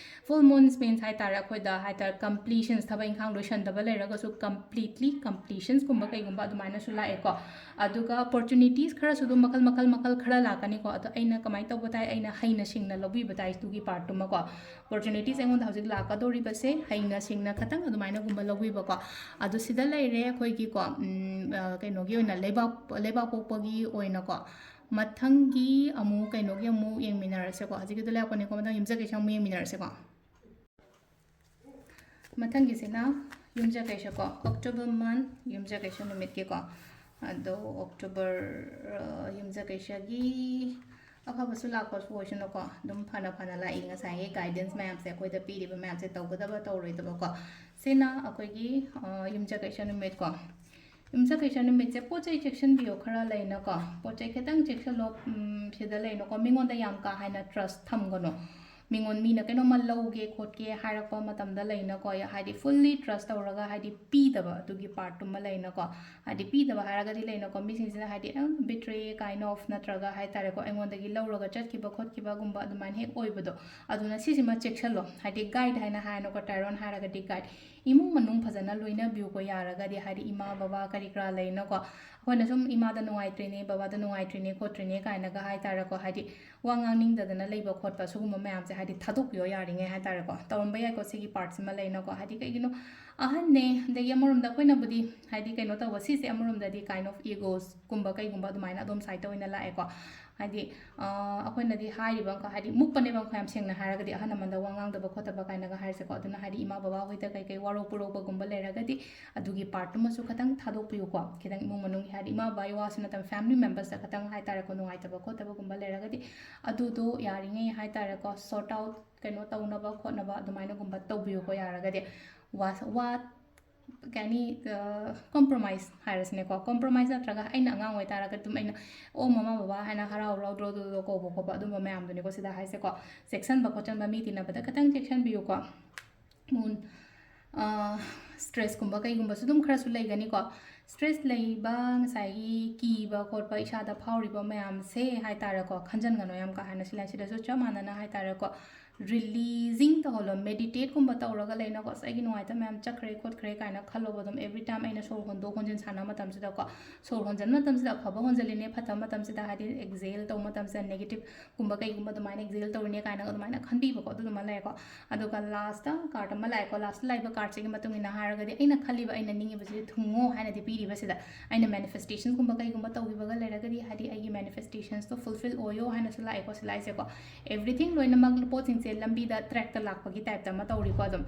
ꯐꯨꯜ ꯃꯨꯟꯁ ꯃꯤꯟꯁ ꯍꯥꯏꯇꯥꯔꯦ, ꯑꯩꯈꯣꯏꯗ ꯍꯥꯏꯇꯥꯔꯦ ꯀꯝꯄ꯭ꯂꯤꯁꯟꯁ, ꯊꯕꯛ ꯏꯪꯈꯥꯡ ꯂꯣꯏꯁꯟꯗꯕ ꯂꯩꯔꯒꯁꯨ ꯀꯝꯄ꯭ꯂꯤꯠꯂꯤ ꯀꯝꯄ꯭ꯂꯤꯁꯟꯁꯀꯨꯝꯕ ꯀꯩꯒꯨꯝꯕ ꯑꯗꯨꯃꯥꯏꯅꯁꯨ ꯂꯥꯛꯑꯦꯀꯣ꯫ ꯑꯗꯨꯒ ꯑꯣꯄꯣꯔꯆꯨꯅꯤꯇꯤꯁ ꯈꯔꯁꯨ ꯑꯗꯨꯝ ꯃꯈꯜ ꯃꯈꯜ ꯃꯈꯜ ꯈꯔ ꯂꯥꯛꯀꯅꯤꯀꯣ꯫ ꯑꯗꯣ ꯑꯩꯅ ꯀꯃꯥꯏꯅ ꯇꯧꯕ ꯇꯥꯏ, ꯑꯩꯅ ꯍꯩꯅ ꯁꯤꯡꯅ ꯂꯧꯕꯤꯕ ꯇꯥꯏ ꯑꯗꯨꯒꯤ ꯄꯥꯔꯠꯇꯨꯃꯀꯣ꯫ ꯑꯣꯄꯣꯔꯆꯨꯅꯤꯇꯤꯁ ꯑꯩꯉꯣꯟꯗ ꯍꯧꯖꯤꯛ ꯂꯥꯛꯀꯗꯧꯔꯤꯕꯁꯦ ꯍꯩꯅ ꯁꯤꯡꯅ ꯈꯇꯪ ꯑꯗꯨꯃꯥꯏꯅꯒꯨꯝꯕ ꯂꯧꯕꯤꯕꯀꯣ꯫ ꯑꯗꯨ ꯁꯤꯗ ꯂꯩꯔꯦ ꯑꯩꯈꯣꯏꯒꯤꯀꯣ, ꯎꯝ, ꯑ, ꯀꯩꯅꯣꯒꯤ ꯑꯣꯏꯅ ꯂꯩꯕꯥꯛ, ꯂꯩꯕꯥꯛ ꯄꯣꯛꯄꯒꯤ ꯑꯣꯏꯅꯀꯣ꯫ ꯃꯊꯪꯒꯤ ꯑꯃꯨꯛ ꯀꯩꯅꯣꯒꯤ ꯑꯃꯨꯛ ꯌꯦꯡꯃꯤꯟꯅꯔꯁꯦꯀꯣ꯫ ꯍꯧꯖꯤꯛꯀꯤꯗꯣ ꯂꯩꯔꯛꯄꯅꯤꯀꯣ, ꯃꯊꯪ ꯌꯨꯝꯖꯀꯩꯁ ꯑꯃꯨꯛ ꯌꯦꯡꯃꯤꯟꯅꯔꯁꯦꯀꯣ꯫ ꯃꯊꯪꯒꯤꯁꯤꯅ ꯌꯨꯝꯖꯀꯩꯁꯀꯣ, ꯑꯣꯛꯇꯣꯕꯔ ꯃꯟ ꯌꯨꯝꯖꯀꯩꯁ ꯅꯨꯃꯤꯠꯀꯤꯀꯣ꯫ ꯑꯗꯣ ꯑꯣꯛꯇꯣꯕꯔ, ꯑ, ꯌꯨꯝꯖꯀꯩꯁꯒꯤ ꯑꯐꯕꯁꯨ ꯂꯥꯛꯄꯁꯨ ꯑꯣꯏꯁꯅꯨꯀꯣ, ꯑꯗꯨꯝ ꯐꯅ ꯐꯅ ꯂꯥꯛꯏ꯫ ꯉꯁꯥꯏꯒꯤ ꯒꯥꯏꯗꯦꯟꯁ ꯃꯌꯥꯝꯁꯦ, ꯑꯩꯈꯣꯏꯗ ꯄꯤꯔꯤꯕ ꯃꯌꯥꯝꯁꯦ ꯇꯧꯒꯗꯕ ꯇꯧꯔꯣꯏꯗꯕꯀꯣ꯫ ꯁꯤꯅ ꯑꯩꯈꯣꯏꯒꯤ, ꯑ, ꯌꯨꯝꯖꯀꯩꯁ ꯅꯨꯃꯤꯠꯀꯣ꯫ ꯌꯨꯝꯖꯀꯩꯁ ꯅꯨꯃꯤꯠꯁꯦ ꯄꯣꯠ ꯆꯩ ꯆꯦꯛꯁꯤꯟꯕꯤꯌꯣ ꯈꯔ ꯂꯩꯅꯀꯣ, ꯄꯣꯠ ꯆꯩ ꯈꯤꯇꯪ ꯆꯦꯛꯁꯤꯜꯂꯣ꯫ ꯎꯝ, ꯁꯤꯗ ꯂꯩꯅꯀꯣ, ꯃꯤꯉꯣꯟꯗ ꯌꯥꯝ ꯀꯥ ꯍꯦꯟꯅ ꯇ꯭ꯔꯁ ꯊꯝꯒꯅꯨ꯫ ꯃꯤꯉꯣꯟ, ꯃꯤꯅ ꯀꯩꯅꯣꯝꯃ ꯂꯧꯒꯦ ꯈꯣꯠꯀꯦ ꯍꯥꯏꯔꯛꯄ ꯃꯇꯝꯗ ꯂꯩꯅꯀꯣ, ꯍꯥꯏꯗꯤ ꯐꯨꯜꯂꯤ ꯇ꯭ꯔꯁ ꯇꯧꯔꯒ ꯍꯥꯏꯗꯤ ꯄꯤꯗꯕ, ꯑꯗꯨꯒꯤ ꯄꯥꯔꯠꯇꯨꯃ ꯂꯩꯅꯀꯣ꯫ ꯍꯥꯏꯗꯤ ꯄꯤꯗꯕ ꯍꯥꯏꯔꯒꯗꯤ ꯂꯩꯅꯀꯣ, ꯃꯤꯁꯤꯡꯁꯤꯅ ꯍꯥꯏꯗꯤ, ꯑ, ꯕꯤꯇ꯭ꯔꯦ ꯀꯥꯏꯟ ꯑꯣꯐ, ꯅꯠꯇ꯭ꯔꯒ ꯍꯥꯏꯇꯥꯔꯦꯀꯣ, ꯑꯩꯉꯣꯟꯗꯒꯤ ꯂꯧꯔꯒ ꯆꯠꯈꯤꯕ ꯈꯣꯠꯈꯤꯕꯒꯨꯝꯕ ꯑꯗꯨꯃꯥꯏꯅ ꯍꯦꯛ ꯑꯣꯏꯕꯗꯣ꯫ ꯑꯗꯨꯅ ꯁꯤꯁꯤꯃ ꯆꯦꯛꯁꯤꯜꯂꯣ꯫ ꯍꯥꯏꯗꯤ ꯒꯥꯏꯗ ꯍꯥꯏꯅ ꯍꯥꯏꯔꯅꯀꯣ, ꯇꯥꯏꯔꯣꯟ ꯍꯥꯏꯔꯒꯗꯤ ꯒꯥꯏꯗ꯫ ꯏꯃꯨꯡ ꯃꯅꯨꯡ ꯐꯖꯅ ꯂꯣꯏꯅꯕꯤꯌꯨꯀꯣ ꯌꯥꯔꯒꯗꯤ, ꯍꯥꯏꯗꯤ ꯏꯃꯥ ꯕꯕꯥ ꯀꯔꯤ ꯀꯔꯥ ꯂꯩꯅꯀꯣ꯫ ꯑꯩꯈꯣꯏꯅ ꯁꯨꯝ ꯏꯃꯥꯗ ꯅꯨꯡꯉꯥꯏꯇ꯭ꯔꯤꯅꯦ, ꯕꯕꯥꯗ ꯅꯨꯡꯉꯥꯏꯇ꯭ꯔꯤꯅꯦ ꯈꯣꯠꯇ꯭ꯔꯤꯅꯦ ꯀꯥꯏꯅꯒ ꯍꯥꯏꯇꯥꯔꯦꯀꯣ, ꯍꯥꯏꯗꯤ ꯋꯥ ꯉꯥꯡꯅꯤꯡꯗꯗꯅ ꯂꯩꯕ ꯈꯣꯠꯄ ꯁꯤꯒꯨꯝꯕ ꯃꯌꯥꯝꯁꯦ ꯍꯥꯏꯗꯤ ꯊꯥꯗꯣꯛꯄꯤꯌꯣ ꯌꯥꯔꯤꯉꯩ ꯍꯥꯏꯇꯥꯔꯦꯀꯣ꯫ ꯇꯧꯔꯝꯕ ꯌꯥꯏꯀꯣ ꯁꯤꯒꯤ ꯄꯥꯔꯠꯁꯤꯃ ꯂꯩꯅꯀꯣ, ꯍꯥꯏꯗꯤ ꯀꯩꯒꯤꯅꯣ, ꯑꯍꯟꯅꯦ, ꯑꯗꯒꯤ ꯑꯃꯔꯣꯝꯗ ꯑꯩꯈꯣꯏꯅꯕꯨꯗꯤ ꯍꯥꯏꯗꯤ ꯀꯩꯅꯣ ꯇꯧꯕ, ꯁꯤꯁꯦ ꯑꯃꯔꯣꯝꯗꯗꯤ ꯀꯥꯏꯟ ꯑꯣꯐ ꯏꯒꯣꯁꯀꯨꯝꯕ ꯀꯩꯒꯨꯝꯕ ꯑꯗꯨꯃꯥꯏꯅ ꯑꯗꯣꯝ ꯁꯥꯏꯠꯇ ꯑꯣꯏꯅ ꯂꯥꯛꯑꯦꯀꯣ꯫ ꯍꯥꯏꯗꯤ ꯑꯩꯈꯣꯏꯅꯗꯤ ꯍꯥꯏꯔꯤꯕ ꯑꯃꯈꯛ, ꯍꯥꯏꯗꯤ ꯃꯨꯛꯄꯅꯦꯕ ꯑꯃꯈꯛ, ꯌꯥꯝ ꯁꯦꯡꯅ ꯍꯥꯏꯔꯒꯗꯤ, ꯑꯍꯜ ꯂꯃꯟꯗ ꯋꯥ ꯉꯥꯡꯗꯕ ꯈꯣꯠꯇꯕ ꯀꯥꯏꯅꯒ ꯍꯥꯏꯔꯤꯁꯦꯀꯣ꯫ ꯑꯗꯨꯅ ꯍꯥꯏꯗꯤ ꯏꯃꯥ ꯕꯕꯥ ꯍꯣꯏꯗ ꯀꯩ ꯀꯩ ꯋꯥꯔꯧ ꯄꯨꯔꯧꯕꯒꯨꯝꯕ ꯂꯩꯔꯒꯗꯤ ꯑꯗꯨꯒꯤ ꯄꯥꯔꯠꯇꯨꯃꯁꯨ ꯈꯤꯇꯪ ꯊꯥꯗꯣꯛꯄꯤꯌꯨꯀꯣ꯫ ꯈꯤꯇꯪ ꯏꯃꯨꯡ ꯃꯅꯨꯡꯒꯤ, ꯍꯥꯏꯗꯤ ꯏꯃꯥ ꯕꯕꯥꯒꯤ ꯋꯥꯁꯨ ꯅꯠꯇꯕ, ꯐꯦꯃꯤꯂꯤ ꯃꯦꯝꯕꯔꯁꯇ ꯈꯤꯇꯪ ꯍꯥꯏꯇꯥꯔꯦꯀꯣ, ꯅꯨꯡꯉꯥꯏꯇꯕ ꯈꯣꯠꯇꯕꯒꯨꯝꯕ ꯂꯩꯔꯒꯗꯤ ꯑꯗꯨꯗꯣ ꯌꯥꯔꯤꯉꯩ ꯍꯥꯏꯇꯥꯔꯦꯀꯣ, ꯁꯣꯔꯠ ꯑꯥꯎꯠ ꯀꯩꯅꯣ ꯇꯧꯅꯕ ꯈꯣꯠꯅꯕ ꯑꯗꯨꯃꯥꯏꯅꯒꯨꯝꯕ ꯇꯧꯕꯤꯌꯨꯀꯣ꯫ ꯌꯥꯔꯒꯗꯤ ꯋꯥ ꯋꯥ ꯀꯩ ꯍꯥꯏꯅꯤ, ꯀꯣꯝꯄ꯭ꯔꯣꯃꯥꯏꯁ ꯍꯥꯏꯔꯁꯤꯅꯦꯀꯣ, ꯀꯣꯝꯄ꯭ꯔꯣꯃꯥꯏꯁ ꯅꯠꯇ꯭ꯔꯒ ꯑꯩꯅ ꯑꯉꯥꯡ ꯑꯣꯏꯇꯥꯔꯒꯗꯤ ꯑꯗꯨꯝ ꯑꯩꯅ "ꯑꯣ, ꯃꯃꯥ ꯕꯕꯥ" ꯍꯥꯏꯅ ꯍꯔꯥꯎ ꯍꯔꯥꯎ ꯗ꯭ꯔꯣ ꯗ꯭ꯔꯣ ꯗ꯭ꯔꯣ ꯀꯧꯕ ꯈꯣꯠꯄ, ꯑꯗꯨꯝꯕ ꯃꯌꯥꯝꯗꯨꯅꯤꯀꯣ ꯁꯤꯗ ꯍꯥꯏꯁꯦꯀꯣ꯫ ꯆꯦꯛꯁꯟꯕ ꯈꯣꯠꯆꯟꯕ, ꯃꯤ ꯇꯤꯟꯅꯕꯗ ꯈꯤꯇꯪ ꯆꯦꯛꯁꯟꯕꯤꯌꯨꯀꯣ꯫ ꯎꯝ, ꯑ, ꯁ꯭ꯇ꯭ꯔꯦꯁꯀꯨꯝꯕ ꯀꯩꯒꯨꯝꯕꯁꯨ ꯑꯗꯨꯝ ꯈꯔꯁꯨ ꯂꯩꯒꯅꯤꯀꯣ꯫ ꯁ꯭ꯇ꯭ꯔꯦꯁ ꯂꯩꯕ, ꯉꯁꯥꯏꯒꯤ ꯀꯤꯕ ꯈꯣꯠꯄ, ꯏꯁꯥꯗ ꯐꯥꯎꯔꯤꯕ ꯃꯌꯥꯝꯁꯦ ꯍꯥꯏꯇꯥꯔꯦꯀꯣ, ꯈꯟꯖꯟꯒꯅꯣ ꯌꯥꯝ ꯀꯥ ꯍꯦꯟꯅ꯫ ꯁꯤ ꯂꯥꯏꯟꯁꯤꯗꯁꯨ ꯆꯞ ꯃꯥꯟꯅꯅ ꯍꯥꯏꯇꯥꯔꯦꯀꯣ, ꯔꯤꯂꯤꯖꯤꯡ ꯇꯧꯍꯜꯂꯣ꯫ ꯃꯦꯗꯤꯇꯦꯠꯀꯨꯝꯕ ꯇꯧꯔꯒ ꯂꯩꯅꯀꯣ, "ꯑꯁ, ꯑꯩꯒꯤ ꯅꯨꯡꯉꯥꯏꯇꯕ ꯃꯌꯥꯝ ꯆꯠꯈ꯭ꯔꯦ ꯈꯣꯠꯈ꯭ꯔꯦ" ꯀꯥꯏꯅ ꯈꯜꯂꯣꯕ꯫ ꯑꯗꯨꯝ ꯑꯦꯕ꯭ꯔꯤ ꯇꯥꯏꯝ ꯑꯩꯅ ꯁꯣꯔ ꯍꯣꯟꯗꯣꯛ ꯍꯣꯟꯖꯤꯟ ꯁꯥꯟꯅꯕ ꯃꯇꯝꯁꯤꯗꯀꯣ, ꯁꯣꯔ ꯍꯣꯟꯖꯤꯟꯕ ꯃꯇꯝꯁꯤꯗ ꯑꯐꯕ ꯍꯣꯟꯖꯤꯜꯂꯤꯅꯦ, ꯐꯠꯇꯕ ꯃꯇꯝꯁꯤꯗ, ꯍꯥꯏꯗꯤ ꯑꯦꯛꯖꯦꯜ ꯇꯧꯕ ꯃꯇꯝꯁꯤꯗ ꯅꯦꯒꯦꯇꯤꯞꯀꯨꯝꯕ ꯀꯩꯒꯨꯝꯕ ꯑꯗꯨꯃꯥꯏꯅ ꯑꯦꯛꯖꯦꯜ ꯇꯧꯔꯤꯅꯦ ꯀꯥꯏꯅꯒ ꯑꯗꯨꯃꯥꯏꯅ ꯈꯟꯕꯤꯕꯀꯣ, ꯑꯗꯨꯗꯨꯃ ꯂꯩꯔꯦꯀꯣ꯫ ꯑꯗꯨꯒ ꯂꯥꯁꯇ ꯀꯥꯔꯠ ꯑꯃ ꯂꯥꯛꯑꯦꯀꯣ꯫ ꯂꯥꯁꯇ ꯂꯥꯛꯏꯕ ꯀꯥꯔꯠꯁꯤꯒꯤ ꯃꯇꯨꯡ ꯏꯟꯅ ꯍꯥꯏꯔꯒꯗꯤ, ꯑꯩꯅ ꯈꯜꯂꯤꯕ, ꯑꯩꯅ ꯅꯤꯡꯉꯤꯕꯁꯤꯗꯤ ꯊꯨꯡꯉꯣ ꯍꯥꯏꯅꯗꯤ ꯄꯤꯔꯤꯕꯁꯤꯗ, ꯑꯩꯅ ꯃꯦꯅꯤꯐꯦꯁꯇꯦꯁꯟꯒꯨꯝꯕ ꯀꯩꯒꯨꯝꯕ ꯇꯧꯈꯤꯕꯒ ꯂꯩꯔꯒꯗꯤ, ꯍꯥꯏꯗꯤ ꯑꯩꯒꯤ ꯃꯦꯅꯤꯐꯦꯁꯇꯦꯁꯟꯁꯇꯣ ꯐꯨꯜꯐꯤꯜ ꯑꯣꯏꯌꯣ ꯍꯥꯏꯅꯁꯨ ꯂꯥꯛꯑꯦꯀꯣ ꯁꯤ ꯂꯥꯏꯁꯦꯀꯣ꯫ ꯑꯦꯕ꯭ꯔꯤꯊꯤꯡ ꯂꯣꯏꯅꯃꯛ ꯄꯣꯠꯁꯤꯡꯁꯦ ꯂꯝꯕꯤꯗ, ꯇ꯭ꯔꯦꯛꯇ ꯂꯥꯛꯄꯒꯤ ꯇꯥꯏꯞꯇ ꯑꯃ ꯇꯧꯔꯤꯀꯣ ꯑꯗꯨꯝ꯫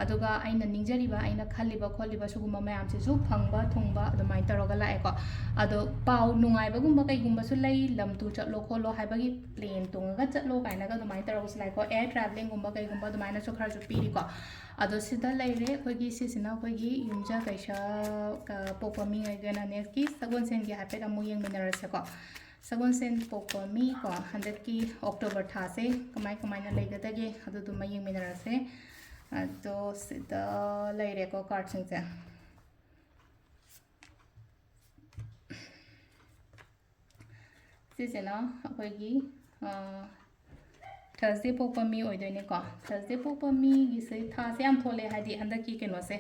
ꯑꯗꯨꯒ ꯑꯩꯅ ꯅꯤꯡꯖꯔꯤꯕ, ꯑꯩꯅ ꯈꯜꯂꯤꯕ ꯈꯣꯠꯂꯤꯕ ꯁꯤꯒꯨꯝꯕ ꯃꯌꯥꯝꯁꯤꯁꯨ ꯐꯪꯕ ꯊꯨꯡꯕ ꯑꯗꯨꯃꯥꯏꯅ ꯇꯧꯔꯒ ꯂꯥꯛꯑꯦꯀꯣ꯫ ꯑꯗꯣ ꯄꯥꯎ ꯅꯨꯡꯉꯥꯏꯕꯒꯨꯝꯕ ꯀꯩꯒꯨꯝꯕꯁꯨ ꯂꯩ, ꯂꯝ ꯇꯨꯔ ꯆꯠꯂꯣ ꯈꯣꯠꯂꯣ ꯍꯥꯏꯕꯒꯤ, ꯄ꯭ꯂꯦꯟ ꯇꯣꯡꯉꯒ ꯆꯠꯂꯣ ꯀꯥꯏꯅꯒ ꯑꯗꯨꯃꯥꯏꯅ ꯇꯧꯔꯒꯁꯨ ꯂꯥꯛꯑꯦꯀꯣ꯫ ꯑꯦꯌꯔ ꯇ꯭ꯔꯥꯚꯦꯂꯤꯡꯒꯨꯝꯕ ꯀꯩꯒꯨꯝꯕ ꯑꯗꯨꯃꯥꯏꯅꯁꯨ ꯈꯔꯁꯨ ꯄꯤꯔꯤꯀꯣ꯫ ꯑꯗꯣ ꯁꯤꯗ ꯂꯩꯔꯦ ꯑꯩꯈꯣꯏꯒꯤ, ꯁꯤꯁꯤꯅ ꯑꯩꯈꯣꯏꯒꯤ ꯌꯨꯝꯖ ꯀꯩꯁꯥ, ꯑ, ꯄꯣꯛꯄ ꯃꯤꯑꯣꯏꯒꯅ ꯅꯦꯛꯁꯀꯤ ꯁꯒꯣꯜꯁꯦꯟꯒꯤ ꯍꯥꯏꯐꯦꯠ ꯑꯃꯨꯛ ꯌꯦꯡꯃꯤꯟꯅꯔꯁꯦꯀꯣ꯫ ꯁꯒꯣꯜꯁꯦꯟ ꯄꯣꯛꯄ ꯃꯤ ꯀꯣ, ꯍꯟꯗꯛꯀꯤ ꯑꯣꯛꯇꯣꯕꯔ ꯊꯥꯁꯦ ꯀꯃꯥꯏ ꯀꯃꯥꯏꯅ ꯂꯩꯒꯗꯒꯦ, ꯑꯗꯨꯗꯨꯃ ꯌꯦꯡꯃꯤꯟꯅꯔꯁꯦ꯫ ꯑꯗꯣ ꯁꯤꯗ ꯂꯩꯔꯦꯀꯣ ꯀꯥꯔꯠꯁꯤꯡꯁꯦ꯫ ꯁꯤꯁꯤꯅ ꯑꯩꯈꯣꯏꯒꯤ, ꯑ, ꯊꯔꯁꯗꯦ ꯄꯣꯛꯄ ꯃꯤ ꯑꯣꯏꯗꯣꯏꯅꯦꯀꯣ꯫ ꯊꯔꯁꯗꯦ ꯄꯣꯛꯄ ꯃꯤꯒꯤꯁꯦ ꯊꯥꯁꯦ ꯌꯥꯝ ꯊꯣꯜꯂꯦ, ꯍꯥꯏꯗꯤ ꯍꯟꯗꯛꯀꯤ ꯀꯩꯅꯣꯁꯦ,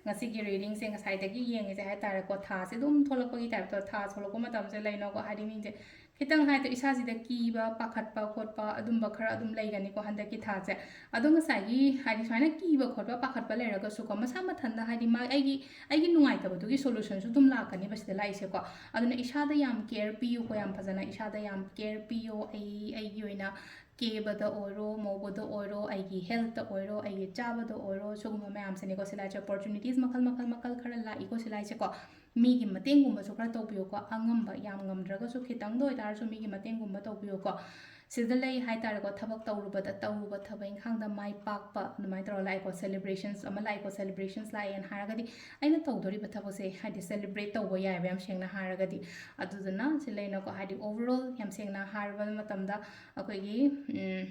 ꯉꯁꯤꯒꯤ ꯔꯤꯗꯤꯡꯁꯦ ꯉꯁꯥꯏꯗꯒꯤ ꯌꯦꯡꯉꯤꯁꯦ ꯍꯥꯏꯇꯥꯔꯦꯀꯣ, ꯊꯥꯁꯦ ꯑꯗꯨꯝ ꯊꯣꯛꯂꯛꯄꯒꯤ ꯇꯥꯏꯞꯇ, ꯊꯥ ꯊꯣꯛꯂꯛꯄ ꯃꯇꯝꯁꯦ ꯂꯩꯅꯀꯣ, ꯍꯥꯏꯗꯤ ꯃꯤꯁꯦ ꯈꯤꯇꯪ ꯍꯥꯏꯗꯤ ꯏꯁꯥꯁꯤꯗ ꯀꯤꯕ, ꯄꯥꯈꯠꯄ ꯈꯣꯠꯄ ꯑꯗꯨꯝꯕ ꯈꯔ ꯑꯗꯨꯝ ꯂꯩꯒꯅꯤꯀꯣ ꯍꯟꯗꯛꯀꯤ ꯊꯥꯁꯦ꯫ ꯑꯗꯣ ꯉꯁꯥꯏꯒꯤ ꯍꯥꯏꯗꯤ ꯁꯨꯃꯥꯏꯅ ꯀꯤꯕ ꯈꯣꯠꯄ, ꯄꯥꯈꯠꯄ ꯂꯩꯔꯒꯁꯨꯀꯣ, ꯃꯁꯥ ꯃꯊꯟꯇ ꯍꯥꯏꯗꯤ ꯃꯥ ꯑꯩꯒꯤ, ꯑꯩꯒꯤ ꯅꯨꯡꯉꯥꯏꯇꯕꯗꯨꯒꯤ solutionꯁꯨ ꯑꯗꯨꯝ ꯂꯥꯛꯀꯅꯤꯕ ꯁꯤꯗ ꯂꯥꯛꯏꯁꯦꯀꯣ꯫ ꯑꯗꯨꯅ ꯏꯁꯥꯗ ꯌꯥꯝ care ꯄꯤꯌꯨꯀꯣ, ꯌꯥꯝ ꯐꯖꯅ ꯏꯁꯥꯗ ꯌꯥꯝ care ꯄꯤꯌꯣ꯫ ꯑꯩ, ꯑꯩꯒꯤ ꯑꯣꯏꯅ ꯀꯦꯕꯗ ꯑꯣꯏꯔꯣ, ꯃꯧꯕꯗ ꯑꯣꯏꯔꯣ, ꯑꯩꯒꯤ healthꯇ ꯑꯣꯏꯔꯣ, ꯑꯩꯒꯤ ꯆꯥꯕꯗ ꯑꯣꯏꯔꯣ, ꯁꯤꯒꯨꯝꯕ ꯃꯌꯥꯝꯁꯤꯅꯤꯀꯣ ꯁꯤꯂꯥꯏꯁꯦ꯫ Opportunities ꯃꯈꯜ ꯃꯈꯜ ꯃꯈꯜ ꯈꯔ ꯂꯥꯛꯏꯀꯣ ꯁꯤꯂꯥꯏꯁꯦꯀꯣ꯫ ꯃꯤꯒꯤ ꯃꯇꯦꯡꯒꯨꯝꯕꯁꯨ ꯈꯔ ꯇꯧꯕꯤꯌꯨꯀꯣ, ꯑꯉꯝꯕ, ꯌꯥꯝ ꯉꯝꯗ꯭ꯔꯒꯁꯨ ꯈꯤꯇꯪꯗ ꯑꯣꯏꯇꯥꯔꯁꯨ ꯃꯤꯒꯤ ꯃꯇꯦꯡꯒꯨꯝꯕ ꯇꯧꯕꯤꯌꯨꯀꯣ꯫ ꯁꯤꯗ ꯂꯩ ꯍꯥꯏꯇꯥꯔꯦꯀꯣ, ꯊꯕꯛ ꯇꯧꯔꯨꯕꯗ, ꯇꯧꯔꯨꯕ ꯊꯕꯛ ꯏꯪꯈꯥꯡꯗ ꯃꯥꯏ ꯄꯥꯛꯄ ꯑꯗꯨꯃꯥꯏꯅ ꯇꯧꯔ ꯂꯥꯛꯑꯦꯀꯣ꯫ Celebrations ꯑꯃ ꯂꯥꯛꯑꯦꯀꯣ, celebrations ꯂꯥꯛꯑꯦꯅ ꯍꯥꯏꯔꯒꯗꯤ ꯑꯩꯅ ꯇꯧꯗꯣꯔꯤꯕ ꯊꯕꯛꯁꯦ ꯍꯥꯏꯗꯤ celebrate ꯇꯧꯕ ꯌꯥꯏꯑꯕ, ꯌꯥꯝ ꯁꯦꯡꯅ ꯍꯥꯏꯔꯒꯗꯤ꯫ ꯑꯗꯨꯗꯨꯅ ꯁꯤ ꯂꯩꯅꯀꯣ, ꯍꯥꯏꯗꯤ overall ꯌꯥꯝ ꯁꯦꯡꯅ ꯍꯥꯏꯔꯕ ꯃꯇꯝꯗ ꯑꯩꯈꯣꯏꯒꯤ, ꯎꯝ,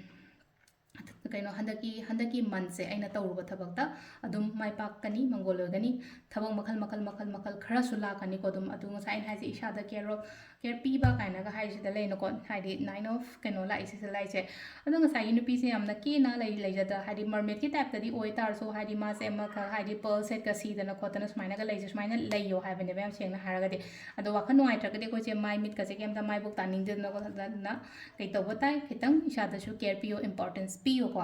ꯀꯩꯅꯣ, ꯍꯟꯗꯛꯀꯤ, ꯍꯟꯗꯛꯀꯤ monthꯁꯦ ꯑꯩꯅ ꯇꯧꯔꯨꯕ ꯊꯕꯛꯇ ꯑꯗꯨꯝ ꯃꯥꯏ ꯄꯥꯛꯀꯅꯤ, ꯃꯪꯒꯣꯜ ꯑꯣꯏꯒꯅꯤ꯫ ꯊꯕꯛ ꯃꯈꯜ, ꯃꯈꯜ, ꯃꯈꯜ, ꯃꯈꯜ ꯈꯔꯁꯨ ꯂꯥꯛꯀꯅꯤꯀꯣ ꯑꯗꯨꯝ꯫ ꯑꯗꯨ ꯉꯁꯥꯏ ꯑꯩꯅ ꯍꯥꯏꯁꯦ, ꯏꯁꯥꯗ care of, care ꯄꯤꯕ ꯀꯥꯏꯅꯒ ꯍꯥꯏꯁꯤꯗ ꯂꯩꯅꯀꯣ, ꯍꯥꯏꯗꯤ nine of ꯀꯩꯅꯣ ꯂꯥꯛꯏꯁꯤꯗ ꯂꯥꯛꯏꯁꯦ꯫ ꯑꯗꯣ ꯉꯁꯥꯏꯒꯤ ꯅꯨꯄꯤꯁꯦ ꯌꯥꯝꯅ ꯀꯦꯅ ꯂꯩ, ꯂꯩꯖꯗ, ꯍꯥꯏꯗꯤ mermaidꯀꯤ typeꯇꯗꯤ ꯑꯣꯏ ꯇꯥꯔꯁꯨ, ꯍꯥꯏꯗꯤ ꯃꯥꯁꯦ ꯑꯃꯈꯛ, ꯍꯥꯏꯗꯤ pearl setꯀ ꯁꯤꯗꯅ ꯈꯣꯠꯇꯅ ꯁꯨꯃꯥꯏꯅꯒ ꯂꯩꯁꯦ, ꯁꯨꯃꯥꯏꯅ ꯂꯩꯌꯣ ꯍꯥꯏꯕꯅꯦꯕ, ꯌꯥꯝ ꯁꯦꯡꯅ ꯍꯥꯏꯔꯒꯗꯤ꯫ ꯑꯗꯣ ꯋꯥꯈꯜ ꯅꯨꯡꯉꯥꯏꯇ꯭ꯔꯒꯗꯤ ꯑꯩꯈꯣꯏꯁꯦ ꯃꯥꯏ ꯃꯤꯠꯀꯁꯦ ꯀꯩꯝꯇ, ꯃꯥꯏꯕꯣꯛ ꯇꯥꯅꯤꯡꯗꯦꯗꯅ ꯈꯣꯠꯇꯅ ꯀꯩ ꯇꯧꯕ ꯇꯥꯏ, ꯈꯤꯇꯪ ꯏꯁꯥꯗꯁꯨ care ꯄꯤꯌꯣ, importance ꯄꯤꯌꯨꯀꯣ꯫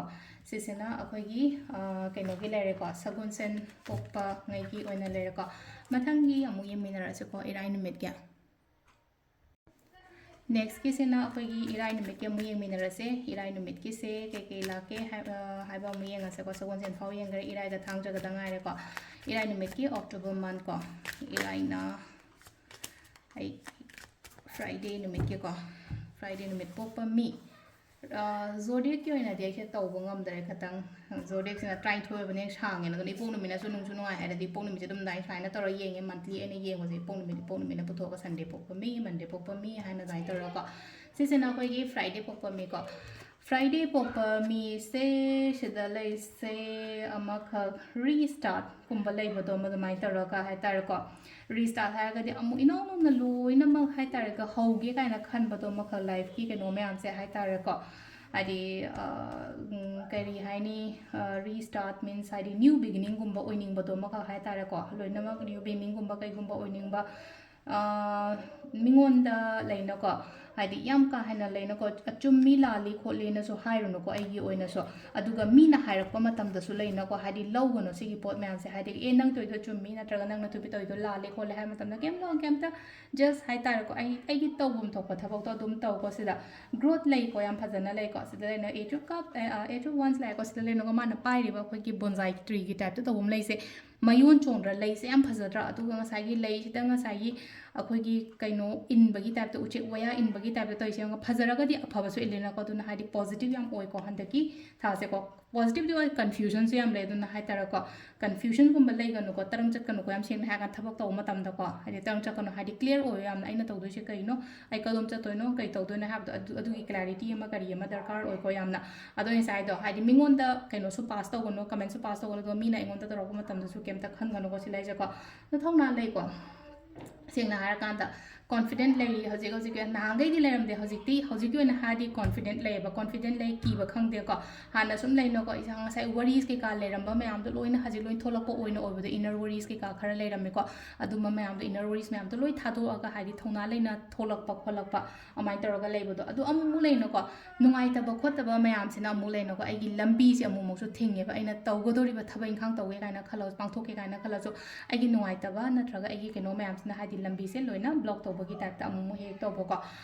ꯁꯤꯁꯤꯅ ꯑꯩꯈꯣꯏꯒꯤ, ꯑ, ꯀꯩꯅꯣꯒꯤ ꯂꯩꯔꯦꯀꯣ, ꯁꯒꯣꯜꯁꯦꯟ ꯄꯣꯛꯄ ꯉꯩꯒꯤ ꯑꯣꯏꯅ ꯂꯩꯔꯦꯀꯣ꯫ ꯃꯊꯪꯒꯤ ꯑꯃꯨꯛ ꯌꯦꯡꯃꯤꯟꯅꯔꯁꯤꯀꯣ, ꯏꯔꯥꯏ ꯅꯨꯃꯤꯠꯀꯤ꯫ Nextꯀꯤꯁꯤꯅ ꯑꯩꯈꯣꯏꯒꯤ ꯏꯔꯥꯏ ꯅꯨꯃꯤꯠꯀꯤ ꯑꯃꯨꯛ ꯌꯦꯡꯃꯤꯟꯅꯔꯁꯦ꯫ ꯏꯔꯥꯏ ꯅꯨꯃꯤꯠꯀꯤꯁꯦ ꯀꯩꯀꯩ ꯂꯥꯛꯀꯦ ꯍꯥꯏ-, ꯑ, ꯍꯥꯏꯕ ꯑꯃꯨꯛ ꯌꯦꯡꯉꯁꯦꯀꯣ꯫ ꯁꯒꯣꯜꯁꯦꯟ ꯐꯥꯎ ꯌꯦꯡꯈ꯭ꯔꯦ, ꯏꯔꯥꯏꯒ ꯊꯥꯡꯖꯒꯗ ꯉꯥꯏꯔꯦꯀꯣ꯫ ꯏꯔꯥꯏ ꯅꯨꯃꯤꯠꯀꯤ October month ꯀꯣ, ꯏꯔꯥꯏꯅ ꯑꯩ Friday ꯅꯨꯃꯤꯠꯀꯤꯀꯣ, Friday ꯅꯨꯃꯤꯠ ꯄꯣꯛꯄ ꯃꯤ꯫ ꯑ, zodiacꯀꯤ ꯑꯣꯏꯅꯗꯤ ꯑꯩꯁꯦ ꯇꯧꯕ ꯉꯝꯗꯔꯦ ꯈꯇꯪ꯫ Zodiacꯁꯤꯅ ꯇꯔꯥꯅꯤꯊꯣꯏ ꯑꯣꯏꯕꯅ ꯍꯦꯛ ꯁꯥꯡꯉꯦꯅ꯫ ꯑꯗꯨꯅ ꯏꯄꯣꯛ ꯅꯨꯃꯤꯠꯅꯁꯨ ꯅꯨꯡꯁꯨ ꯅꯨꯡꯉꯥꯏ ꯍꯥꯏꯔꯗꯤ ꯏꯄꯣꯛ ꯅꯨꯃꯤꯠꯁꯦ ꯑꯗꯨꯝ ꯑꯗꯨꯃꯥꯏꯅ ꯁꯨꯃꯥꯏꯅ ꯇꯧꯔꯒ ꯌꯦꯡꯉꯦ꯫ Monthly ꯑꯩꯅ ꯌꯦꯡꯕꯁꯦ ꯏꯄꯣꯛ ꯅꯨꯃꯤꯠ, ꯏꯄꯣꯛ ꯅꯨꯃꯤꯠꯅ ꯄꯨꯊꯣꯛꯑꯒ Sunday ꯄꯣꯛꯄ ꯃꯤ, Monday ꯄꯣꯛꯄ ꯃꯤ ꯍꯥꯏꯅ ꯑꯗꯨꯃꯥꯏꯅ ꯇꯧꯔꯒꯀꯣ꯫ ꯁꯤꯁꯤꯅ ꯑꯩꯈꯣꯏꯒꯤ Friday ꯄꯣꯛꯄ ꯃꯤꯀꯣ꯫ Friday ꯄꯣꯛꯄ ꯃꯤꯁꯦ ꯁꯤꯗ ꯂꯩꯁꯦ ꯑꯃꯈꯛ restartꯀꯨꯝꯕ ꯂꯩꯕꯗꯣ ꯑꯃ ꯑꯗꯨꯃꯥꯏꯅ ꯇꯧꯔꯒ ꯍꯥꯏꯇꯥꯔꯦꯀꯣ꯫ Restart ꯍꯥꯏꯔꯒꯗꯤ ꯑꯃꯨꯛ ꯏꯅꯧ ꯅꯧꯅ ꯂꯣꯏꯅꯃꯛ ꯍꯥꯏꯇꯥꯔꯦꯀꯣ, ꯍꯧꯒꯦ ꯀꯥꯏꯅ ꯈꯟꯕꯗꯣ ꯑꯃꯈꯛ lifeꯀꯤ ꯀꯩꯅꯣ ꯃꯌꯥꯝꯁꯦ ꯍꯥꯏꯇꯥꯔꯦꯀꯣ꯫ ꯍꯥꯏꯗꯤ, ꯑ, ꯎꯝ, ꯀꯔꯤ ꯍꯥꯏꯅꯤ, ꯑ, restart means ꯍꯥꯏꯗꯤ new beginningꯒꯨꯝꯕ ꯑꯣꯏꯅꯤꯡꯕꯗꯣ ꯑꯃꯈꯛ ꯍꯥꯏꯇꯥꯔꯦꯀꯣ꯫ ꯂꯣꯏꯅꯃꯛ new beginningꯒꯨꯝꯕ ꯀꯩꯒꯨꯝꯕ ꯑꯣꯏꯅꯤꯡꯕ, ꯑꯥ, ꯃꯤꯉꯣꯟꯗ ꯂꯩꯅꯀꯣ, ꯍꯥꯏꯗꯤ ꯌꯥꯝ ꯀꯥ ꯍꯦꯟꯅ ꯂꯩꯅꯀꯣ, ꯑꯆꯨꯝ ꯃꯤ ꯂꯥꯜꯂꯤ ꯈꯣꯠꯂꯤꯅꯁꯨ ꯍꯥꯏꯔꯨꯅꯨꯀꯣ ꯑꯩꯒꯤ ꯑꯣꯏꯅꯁꯨ꯫ ꯑꯗꯨꯒ ꯃꯤꯅ ꯍꯥꯏꯔꯛꯄ ꯃꯇꯝꯗꯁꯨ ꯂꯩꯅꯀꯣ, ꯍꯥꯏꯗꯤ ꯂꯧꯒꯅꯨ ꯁꯤꯒꯤ ꯄꯣꯠ ꯃꯌꯥꯝꯁꯦ꯫ ꯍꯥꯏꯗꯤ, "ꯑꯦ, ꯅꯪ ꯇꯧꯔꯤꯗꯣ ꯆꯨꯝꯃꯤ, ꯅꯠꯇ꯭ꯔꯒ ꯅꯪꯅ ꯇꯧꯔꯤꯗꯣ ꯂꯥꯜꯂꯦ ꯈꯣꯠꯂꯦ" ꯍꯥꯏꯕ ꯃꯇꯝꯗ ꯀꯩꯝ ꯂꯧ-, ꯀꯩꯝꯇ, just ꯍꯥꯏꯇꯥꯔꯦꯀꯣ, ꯑꯩ, ꯑꯩꯒꯤ ꯇꯧꯐꯝ ꯊꯣꯛꯄ ꯊꯕꯛꯇꯣ ꯑꯗꯨꯝ ꯇꯧꯀꯣ꯫ ꯁꯤꯗ growth ꯂꯩꯀꯣ, ꯌꯥꯝ ꯐꯖꯅ ꯂꯩꯀꯣ꯫ ꯁꯤꯗ ꯂꯩꯅ Eight of Cup, ꯑ, ꯑ, Eight of Wands ꯂꯥꯛꯑꯦꯀꯣ꯫ ꯁꯤꯗ ꯂꯩꯅꯒ ꯃꯥꯅ ꯄꯥꯏꯔꯤꯕ ꯑꯩꯈꯣꯏꯒꯤ bonsai treeꯒꯤ typeꯇ ꯇꯧꯕ ꯑꯃ ꯂꯩꯁꯦ꯫ ꯃꯌꯣꯟ ꯆꯣꯡꯗ꯭ꯔꯥ? ꯂꯩꯁꯦ ꯌꯥꯝ ꯐꯖꯗ꯭ꯔꯥ? ꯑꯗꯨꯒ ꯉꯁꯥꯏꯒꯤ ꯂꯩꯁꯤꯗ ꯉꯁꯥꯏꯒꯤ ꯑꯩꯈꯣꯏꯒꯤ ꯀꯩꯅꯣ ꯏꯟꯕꯒꯤ typeꯇ, ꯎꯆꯦꯛ ꯋꯥꯌꯥ ꯏꯟꯕꯒꯤ typeꯇ ꯇꯧꯔꯤꯁꯦ ꯌꯦꯡꯉꯣ꯫ ꯐꯖꯔꯒꯗꯤ ꯑꯐꯕꯁꯨ ꯏꯜꯂꯤꯅꯀꯣ꯫ ꯑꯗꯨꯅ ꯍꯥꯏꯗꯤ positive ꯌꯥꯝ ꯑꯣꯏꯀꯣ ꯍꯟꯗꯛꯀꯤ ꯊꯥꯁꯦꯀꯣ꯫ Positiveꯗꯤ ꯑꯣꯏ, confusionꯁꯨ ꯌꯥꯝ ꯂꯩ꯫ ꯑꯗꯨꯅ ꯍꯥꯏꯇꯥꯔꯦꯀꯣ, confusionꯒꯨꯝꯕ ꯂꯩꯒꯅꯨꯀꯣ, ꯇꯔꯪ ꯆꯠꯀꯅꯨꯀꯣ꯫ ꯌꯥꯝ ꯁꯦꯡꯅ ꯍꯥꯏꯔꯀꯥꯟꯗ ꯊꯕꯛ ꯇꯧꯕ ꯃꯇꯝꯗꯀꯣ, ꯍꯥꯏꯗꯤ ꯇꯔꯪ ꯆꯠꯀꯅꯨ, ꯍꯥꯏꯗꯤ clear ꯑꯣꯏꯌꯣ ꯌꯥꯝꯅ꯫ ꯑꯩꯅ ꯇꯧꯗꯣꯏꯁꯦ ꯀꯩꯅꯣ, ꯑꯩ ꯀꯗꯣꯝ ꯆꯠꯇꯣꯏꯅꯣ, ꯀꯩ ꯇꯧꯗꯣꯏꯅꯣ ꯍꯥꯏꯕꯗꯣ, ꯑꯗꯨ, ꯑꯗꯨꯒꯤ clarity ꯑꯃ ꯀꯔꯤ ꯑꯃ ꯗꯔꯀꯥꯔ ꯑꯣꯏꯀꯣ ꯌꯥꯝꯅ꯫ ꯑꯗꯣ ꯉꯁꯥꯏꯗꯣ, ꯍꯥꯏꯗꯤ ꯃꯤꯉꯣꯟꯗ ꯀꯩꯅꯣꯁꯨ pass ꯇꯧꯒꯅꯨ, commentꯁꯨ pass ꯇꯧꯒꯅꯨ, ꯑꯗꯨꯒ ꯃꯤꯅ ꯑꯩꯉꯣꯟꯗ ꯇꯧꯔꯛꯄ ꯃꯇꯝꯗꯁꯨ ꯀꯩꯝꯇ ꯈꯟꯒꯅꯨꯀꯣ꯫ ꯁꯤ ꯂꯩꯁꯦꯀꯣ, ꯑꯗꯣ ꯊꯧꯅꯥ ꯂꯩꯀꯣ꯫ ꯁꯦꯡꯅ ꯍꯥꯏꯔꯀꯥꯟꯗ confident ꯂꯩꯔꯤ ꯍꯧꯖꯤꯛ ꯍꯧꯖꯤꯛꯀꯤ꯫ ꯅꯍꯥꯟꯈꯩꯗꯤ ꯂꯩꯔꯝꯗꯦ, ꯍꯧꯖꯤꯛꯇꯤ, ꯍꯧꯖꯤꯛꯀꯤ ꯑꯣꯏꯅ ꯍꯥꯏꯔꯗꯤ confident ꯂꯩꯌꯦꯕ꯫ Confident ꯂꯩ, ꯀꯤꯕ ꯈꯪꯗꯦꯀꯣ꯫ ꯍꯥꯟꯅ ꯁꯨꯝ ꯂꯩꯅꯀꯣ, ꯏꯁꯥ ꯉꯁꯥꯏ worries ꯀꯩꯀꯥ ꯂꯩꯔꯝꯕ ꯃꯌꯥꯝꯗꯣ ꯂꯣꯏꯅ ꯍꯧꯖꯤꯛ ꯂꯣꯏ ꯊꯣꯛꯂꯛꯄ ꯑꯣꯏꯅ ꯑꯣꯏꯕꯗꯣ, inner worries ꯀꯩꯀꯥ ꯈꯔ ꯂꯩꯔꯝꯃꯦꯀꯣ꯫ ꯑꯗꯨꯝꯕ ꯃꯌꯥꯝꯗꯣ, inner worries ꯃꯌꯥꯝꯗꯣ ꯂꯣꯏ ꯊꯥꯗꯣꯛꯑꯒ, ꯍꯥꯏꯗꯤ ꯊꯧꯅꯥ ꯂꯩꯅ ꯊꯣꯛꯂꯛꯄ ꯈꯣꯠꯂꯛꯄ ꯑꯗꯨꯃꯥꯏꯅ ꯇꯧꯔꯒ ꯂꯩꯕꯗꯣ꯫ ꯑꯗꯨ ꯑꯃꯨꯛꯃꯨꯛ ꯂꯩꯅꯀꯣ, ꯅꯨꯡꯉꯥꯏꯇꯕ ꯈꯣꯠꯇꯕ ꯃꯌꯥꯝꯁꯤꯅ ꯑꯃꯨꯛ ꯂꯩꯅꯀꯣ, ꯑꯩꯒꯤ ꯂꯝꯕꯤꯁꯦ ꯑꯃꯨꯛꯃꯨꯛꯁꯨ ꯊꯤꯡꯉꯦꯕ꯫ ꯑꯩꯅ ꯇꯧꯒꯗꯧꯔꯤꯕ ꯊꯕꯛ ꯏꯪꯈꯥꯡ ꯇꯧꯒꯦ ꯀꯥꯏꯅ ꯈꯜꯂꯁꯨ, ꯄꯥꯡꯊꯣꯛꯀꯦ ꯀꯥꯏꯅ ꯈꯜꯂꯁꯨ, ꯑꯩꯒꯤ ꯅꯨꯡꯉꯥꯏꯇꯕ ꯅꯠꯇ꯭ꯔꯒ ꯑꯩꯒꯤ ꯀꯩꯅꯣ ꯃꯌꯥꯝꯁꯤꯅ, ꯍꯥꯏꯗꯤ ꯂꯝꯕꯤꯁꯦ ꯂꯣꯏꯅ block ꯇꯧꯕꯒꯤ typeꯇ ꯑꯃꯨꯛꯃꯨꯛ ꯍꯦꯛ ꯇꯧꯕꯀꯣ꯫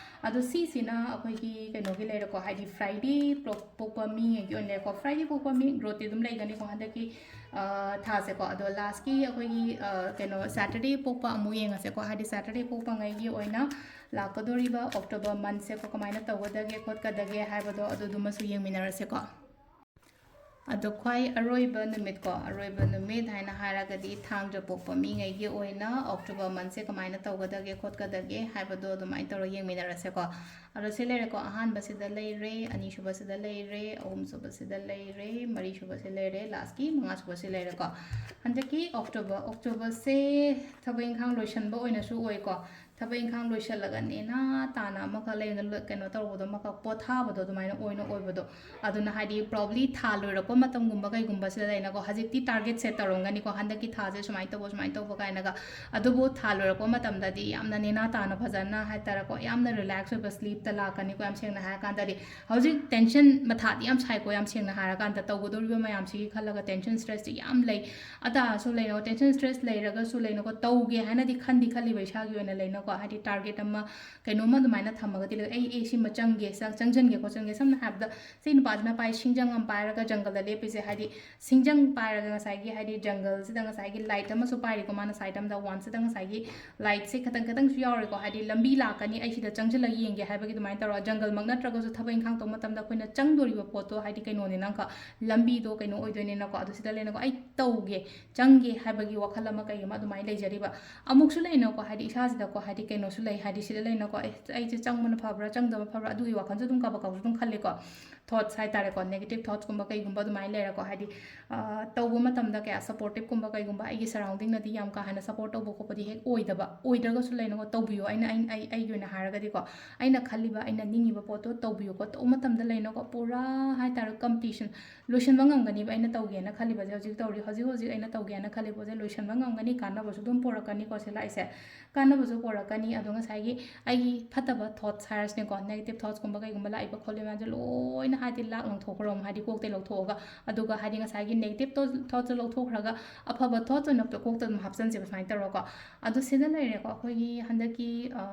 ꯑꯗꯣ ꯁꯤꯁꯤꯅ ꯑꯩꯈꯣꯏꯒꯤ ꯀꯩꯅꯣꯒꯤ ꯂꯩꯔꯦꯀꯣ, ꯍꯥꯏꯗꯤ Friday ꯄꯣꯛ-, ꯄꯣꯛꯄ ꯃꯤꯉꯩꯒꯤ ꯑꯣꯏꯅ ꯂꯩꯔꯦꯀꯣ꯫ Friday ꯄꯣꯛꯄ ꯃꯤ growthꯇꯤ ꯑꯗꯨꯝ ꯂꯩꯒꯅꯤꯀꯣ ꯍꯟꯗꯛꯀꯤ, ꯑ, ꯊꯥꯁꯦꯀꯣ꯫ ꯑꯗꯣ lastꯀꯤ ꯑꯩꯈꯣꯏꯒꯤ, ꯑ, ꯀꯩꯅꯣ, Saturday ꯄꯣꯛꯄ ꯑꯃꯨꯛ ꯌꯦꯡꯉꯁꯦꯀꯣ꯫ ꯍꯥꯏꯗꯤ Saturday ꯄꯣꯛꯄꯉꯩꯒꯤ ꯑꯣꯏꯅ ꯂꯥꯛꯀꯗꯧꯔꯤꯕ October monthꯁꯦꯀꯣ ꯀꯃꯥꯏꯅ ꯇꯧꯒꯗꯒꯦ ꯈꯣꯠꯀꯗꯒꯦ ꯍꯥꯏꯕꯗꯣ ꯑꯗꯨꯗꯨꯃꯁꯨ ꯌꯦꯡꯃꯤꯟꯅꯔꯁꯦꯀꯣ꯫ ꯑꯗꯣ ꯈ꯭ꯋꯥꯏ ꯑꯔꯣꯏꯕ ꯅꯨꯃꯤꯠꯀꯣ, ꯑꯔꯣꯏꯕ ꯅꯨꯃꯤꯠ ꯍꯥꯏꯅ ꯍꯥꯏꯔꯒꯗꯤ ꯊꯥꯡꯖ ꯄꯣꯛꯄ ꯃꯤꯉꯩꯒꯤ ꯑꯣꯏꯅ October monthꯁꯦ ꯀꯃꯥꯏꯅ ꯇꯧꯒꯗꯒꯦ ꯈꯣꯠꯀꯗꯒꯦ ꯍꯥꯏꯕꯗꯣ ꯑꯗꯨꯃꯥꯏꯅ ꯇꯧꯔꯒ ꯌꯦꯡꯃꯤꯟꯅꯔꯁꯦꯀꯣ꯫ ꯑꯗꯣ ꯁꯤ ꯂꯩꯔꯦꯀꯣ, ꯑꯍꯥꯟꯕꯁꯤꯗ ꯂꯩꯔꯦ, ꯑꯅꯤꯁꯨꯕꯁꯤꯗ ꯂꯩꯔꯦ, ꯑꯍꯨꯝꯁꯨꯕꯁꯤꯗ ꯂꯩꯔꯦ, ꯃꯔꯤꯁꯨꯕꯁꯤ ꯂꯩꯔꯦ, lastꯀꯤ ꯃꯉꯥꯁꯨꯕꯁꯤ ꯂꯩꯔꯦꯀꯣ꯫ ꯍꯟꯗꯛꯀꯤ October, Octoberꯁꯦ ꯊꯕꯛ ꯏꯪꯈꯥꯡ ꯂꯣꯏꯁꯟꯕ ꯑꯣꯏꯅꯁꯨ ꯑꯣꯏꯀꯣ꯫ ꯊꯕꯛ ꯏꯪꯈꯥꯡ ꯂꯣꯏꯁꯤꯜꯂꯒ ꯅꯦꯅꯥ ꯇꯥꯅ ꯑꯃꯈꯛ ꯂꯩꯅ ꯂꯣ-, ꯀꯩꯅꯣ ꯇꯧꯕꯗꯣ, ꯑꯃꯈꯛ ꯄꯣꯊꯥꯕꯗꯣ ꯑꯗꯨꯃꯥꯏꯅ ꯑꯣꯏꯅ ꯑꯣꯏꯕꯗꯣ꯫ ꯑꯗꯨꯅ ꯍꯥꯏꯗꯤ probably ꯊꯥ ꯂꯣꯏꯔꯛꯄ ꯃꯇꯝꯒꯨꯝꯕ ꯀꯩꯒꯨꯝꯕꯁꯤꯗ ꯂꯩꯅꯀꯣ, ꯍꯧꯖꯤꯛꯇꯤ target set ꯇꯧꯔꯝꯒꯅꯤꯀꯣ, ꯍꯟꯗꯛꯀꯤ ꯊꯥꯁꯦ ꯁꯨꯃꯥꯏꯅ ꯇꯧꯕ, ꯁꯨꯃꯥꯏꯅ ꯇꯧꯕ ꯀꯥꯏꯅꯒ꯫ ꯑꯗꯨꯕꯨ ꯊꯥ ꯂꯣꯏꯔꯛꯄ ꯃꯇꯝꯗꯗꯤ ꯌꯥꯝꯅ ꯅꯦꯅꯥ ꯇꯥꯅ ꯐꯖꯅ ꯍꯥꯏꯇꯥꯔꯦꯀꯣ, ꯌꯥꯝꯅ relax ꯑꯣꯏꯕ sleepꯇ ꯂꯥꯛꯀꯅꯤꯀꯣ, ꯌꯥꯝ ꯁꯦꯡꯅ ꯍꯥꯏꯔꯀꯥꯟꯗꯗꯤ꯫ ꯍꯧꯖꯤꯛ tension ꯃꯊꯥꯗꯤ ꯌꯥꯝ ꯁꯥꯏꯀꯣ, ꯌꯥꯝ ꯁꯦꯡꯅ ꯍꯥꯏꯔꯀꯥꯟꯗ ꯇꯧꯒꯗꯧꯔꯤꯕ ꯃꯌꯥꯝꯁꯤꯒꯤ ꯈꯜꯂꯒ tension stressꯁꯤ ꯌꯥꯝ ꯂꯩ꯫ ꯑꯗꯨ ꯇꯥꯔꯁꯨ ꯂꯩꯅꯀꯣ, tension stress ꯂꯩꯔꯒꯁꯨ ꯂꯩꯅꯀꯣ, ꯇꯧꯒꯦ ꯍꯥꯏꯅꯗꯤ ꯈꯟꯗꯤ ꯈꯜꯂꯤꯕ ꯏꯁꯥꯒꯤ ꯑꯣꯏꯅ ꯂꯩꯅꯀꯣ, ꯍꯥꯏꯗꯤ target ꯑꯃ ꯀꯩꯅꯣꯝꯃ ꯑꯗꯨꯃꯥꯏꯅ ꯊꯝꯃꯒꯗꯤ ꯂꯩ, ꯑꯩ, ꯑꯩ ꯁꯤꯃ ꯆꯪꯒꯦ, ꯆꯪ-, ꯆꯪꯁꯤꯟꯒꯦ ꯈꯣꯠꯆꯟꯒꯦ꯫ ꯁꯝꯅ ꯍꯥꯏꯔꯕꯗ ꯁꯤ ꯅꯨꯄꯥꯁꯤꯅ ꯄꯥꯏ ꯁꯤꯡꯖꯪ ꯑꯃ ꯄꯥꯏꯔꯒ ꯖꯪꯒꯜꯗ ꯂꯦꯞꯄꯤꯁꯦ, ꯍꯥꯏꯗꯤ ꯁꯤꯡꯖꯪ ꯄꯥꯏꯔꯒ ꯉꯁꯥꯏꯒꯤ ꯍꯥꯏꯗꯤ ꯖꯪꯒꯜꯁꯤꯗ ꯉꯁꯥꯏꯒꯤ light ꯑꯃꯁꯨ ꯄꯥꯏꯔꯤꯀꯣ ꯃꯥꯅ side ꯑꯃꯗ, ꯋꯥꯟꯁꯤꯗ ꯉꯁꯥꯏꯒꯤ lightꯁꯦ ꯈꯇꯪ ꯈꯇꯪꯁꯨ ꯌꯥꯎꯔꯤꯀꯣ, ꯍꯥꯏꯗꯤ ꯂꯝꯕꯤ ꯂꯥꯛꯀꯅꯤ, ꯑꯩ ꯁꯤꯗ ꯆꯪꯁꯤꯜꯂꯒ ꯌꯦꯡꯒꯦ ꯍꯥꯏꯕꯒꯤ ꯑꯗꯨꯃꯥꯏꯅ ꯇꯧꯔꯒ꯫ ꯖꯪꯒꯜꯃꯛ ꯅꯠꯇ꯭ꯔꯒꯁꯨ ꯊꯕꯛ ꯏꯪꯈꯥꯡ ꯇꯧꯕ ꯃꯇꯝꯗ ꯑꯩꯈꯣꯏꯅ ꯆꯪꯗꯣꯔꯤꯕ ꯄꯣꯠꯇꯣ ꯍꯥꯏꯗꯤ ꯀꯩꯅꯣꯅꯤꯅꯀꯣ, ꯂꯝꯕꯤꯗꯣ ꯀꯩꯅꯣ ꯑꯣꯏꯗꯣꯏꯅꯤꯅꯀꯣ, ꯑꯗꯨ ꯁꯤꯗ ꯂꯩꯅꯀꯣ, ꯑꯩ ꯇꯧꯒꯦ, ꯆꯪꯒꯦ ꯍꯥꯏꯕꯒꯤ ꯋꯥꯈꯜ ꯑꯃ ꯀꯩ ꯑꯃ ꯑꯗꯨꯃꯥꯏꯅ ꯂꯩꯖꯔꯤꯕ꯫ ꯑꯃꯨꯛꯁꯨ ꯂꯩꯅꯀꯣ, ꯍꯥꯏꯗꯤ ꯏꯁꯥꯁꯤꯗꯀꯣ, ꯍꯥꯏꯗꯤ ꯀꯩꯅꯣꯁꯨ ꯂꯩ, ꯍꯥꯏꯗꯤ ꯁꯤꯗ ꯂꯩꯅꯀꯣ, ꯑꯦ, ꯑꯩꯁꯦ ꯆꯪꯕꯅ ꯐꯕ꯭ꯔꯥ ꯆꯪꯗꯕ ꯐꯕ꯭ꯔꯥ ꯑꯗꯨꯒꯤ ꯋꯥꯈꯜꯁꯨ ꯑꯗꯨꯝ ꯀꯥꯕꯛ ꯀꯥꯕꯛꯁꯨ ꯑꯗꯨꯝ ꯈꯜꯂꯤꯀꯣ꯫ Thoughts ꯍꯥꯏꯇꯥꯔꯦꯀꯣ, negative thoughtsꯀꯨꯝꯕ ꯀꯩꯒꯨꯝꯕ ꯑꯗꯨꯃꯥꯏꯅ ꯂꯩꯔꯀꯣ, ꯍꯥꯏꯗꯤ, ꯑ, ꯇꯧꯕ ꯃꯇꯝꯗ ꯀꯌꯥ supportiveꯀꯨꯝꯕ ꯀꯩꯒꯨꯝꯕ ꯑꯩꯒꯤ surroundingꯅꯗꯤ ꯌꯥꯝ ꯀꯥ ꯍꯦꯟꯅ support ꯇꯧꯕ ꯈꯣꯠꯄꯗꯤ ꯍꯦꯛ ꯑꯣꯏꯗꯕ, ꯑꯣꯏꯗ꯭ꯔꯒꯁꯨ ꯂꯩꯅꯀꯣ, ꯇꯧꯕꯤꯌꯣ, ꯑꯩꯅ, ꯑꯩ, ꯑꯩ, ꯑꯩꯒꯤ ꯑꯣꯏꯅ ꯍꯥꯏꯔꯒꯗꯤꯀꯣ, ꯑꯩꯅ ꯈꯜꯂꯤꯕ, ꯑꯩꯅ ꯅꯤꯡꯉꯤꯕ ꯄꯣꯠꯇꯣ ꯇꯧꯕꯤꯌꯨꯀꯣ꯫ ꯇꯧꯕ ꯃꯇꯝꯗ ꯂꯩꯅꯀꯣ, ꯄꯨꯔꯥ ꯍꯥꯏꯇꯥꯔꯦ completion, ꯂꯣꯏꯁꯤꯟꯕ ꯉꯝꯒꯅꯤꯕ꯫ ꯑꯩꯅ ꯇꯧꯒꯦꯅ ꯈꯜꯂꯤꯕꯁꯦ, ꯍꯧꯖꯤꯛ ꯇꯧꯔꯤ, ꯍꯧꯖꯤꯛ ꯍꯧꯖꯤꯛ ꯑꯩꯅ ꯇꯧꯒꯦꯅ ꯈꯜꯂꯤꯕ ꯄꯣꯠꯁꯦ ꯂꯣꯏꯁꯤꯟꯕ ꯉꯝꯒꯅꯤ, ꯀꯥꯟꯅꯕꯁꯨ ꯑꯗꯨꯝ ꯄꯨꯔꯛꯀꯅꯤꯀꯣ ꯁꯤ ꯂꯥꯛꯏꯁꯦ꯫ ꯀꯥꯟꯅꯕꯁꯨ ꯄꯨꯔꯛꯀꯅꯤ꯫ ꯑꯗꯣ ꯉꯁꯥꯏꯒꯤ ꯑꯩꯒꯤ ꯐꯠꯇꯕ thoughts ꯍꯥꯏꯔꯁꯤꯅꯦꯀꯣ, negative thoughtsꯀꯨꯝꯕ ꯀꯩꯒꯨꯝꯕ ꯂꯥꯛꯏꯕ ꯈꯣꯠꯂꯤꯕ ꯃꯌꯥꯝꯁꯦ ꯂꯣꯏꯅ ꯍꯥꯏꯗꯤ ꯂꯥꯛ ꯂꯪꯊꯣꯛꯈ꯭ꯔꯣ, ꯍꯥꯏꯗꯤ ꯀꯣꯛꯇꯩ ꯂꯧꯊꯣꯛꯑꯒ꯫ ꯑꯗꯨꯒ ꯍꯥꯏꯗꯤ ꯉꯁꯥꯏꯒꯤ negative thought-, thoughtsꯁꯦ ꯂꯧꯊꯣꯛꯈ꯭ꯔꯒ ꯑꯐꯕ thoughts ꯑꯣꯏꯅ ꯀꯣꯛꯇ ꯑꯗꯨꯝ ꯍꯥꯞꯆꯤꯟꯁꯦꯕ ꯁꯨꯃꯥꯏꯅ ꯇꯧꯔꯒꯀꯣ꯫ ꯑꯗꯣ ꯁꯤꯗ ꯂꯩꯔꯦꯀꯣ, ꯑꯩꯈꯣꯏꯒꯤ ꯍꯟꯗꯛꯀꯤ, ꯑ,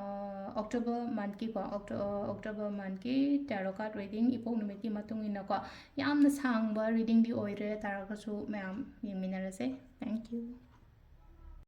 October monthꯀꯤꯀꯣ, Octo-, ꯑ, October monthꯀꯤ tarot card reading ꯏꯄꯣꯛ ꯅꯨꯃꯤꯠꯀꯤ ꯃꯇꯨꯡ ꯏꯟꯅꯀꯣ, ꯌꯥꯝꯅ ꯁꯥꯡꯕ readingꯗꯤ ꯑꯣꯏꯗ꯭ꯔꯦ, ꯇꯥꯔꯒꯁꯨ ꯃꯌꯥꯝ ꯌꯦꯡꯃꯤꯟꯅꯔꯁꯦ꯫ Thank you꯫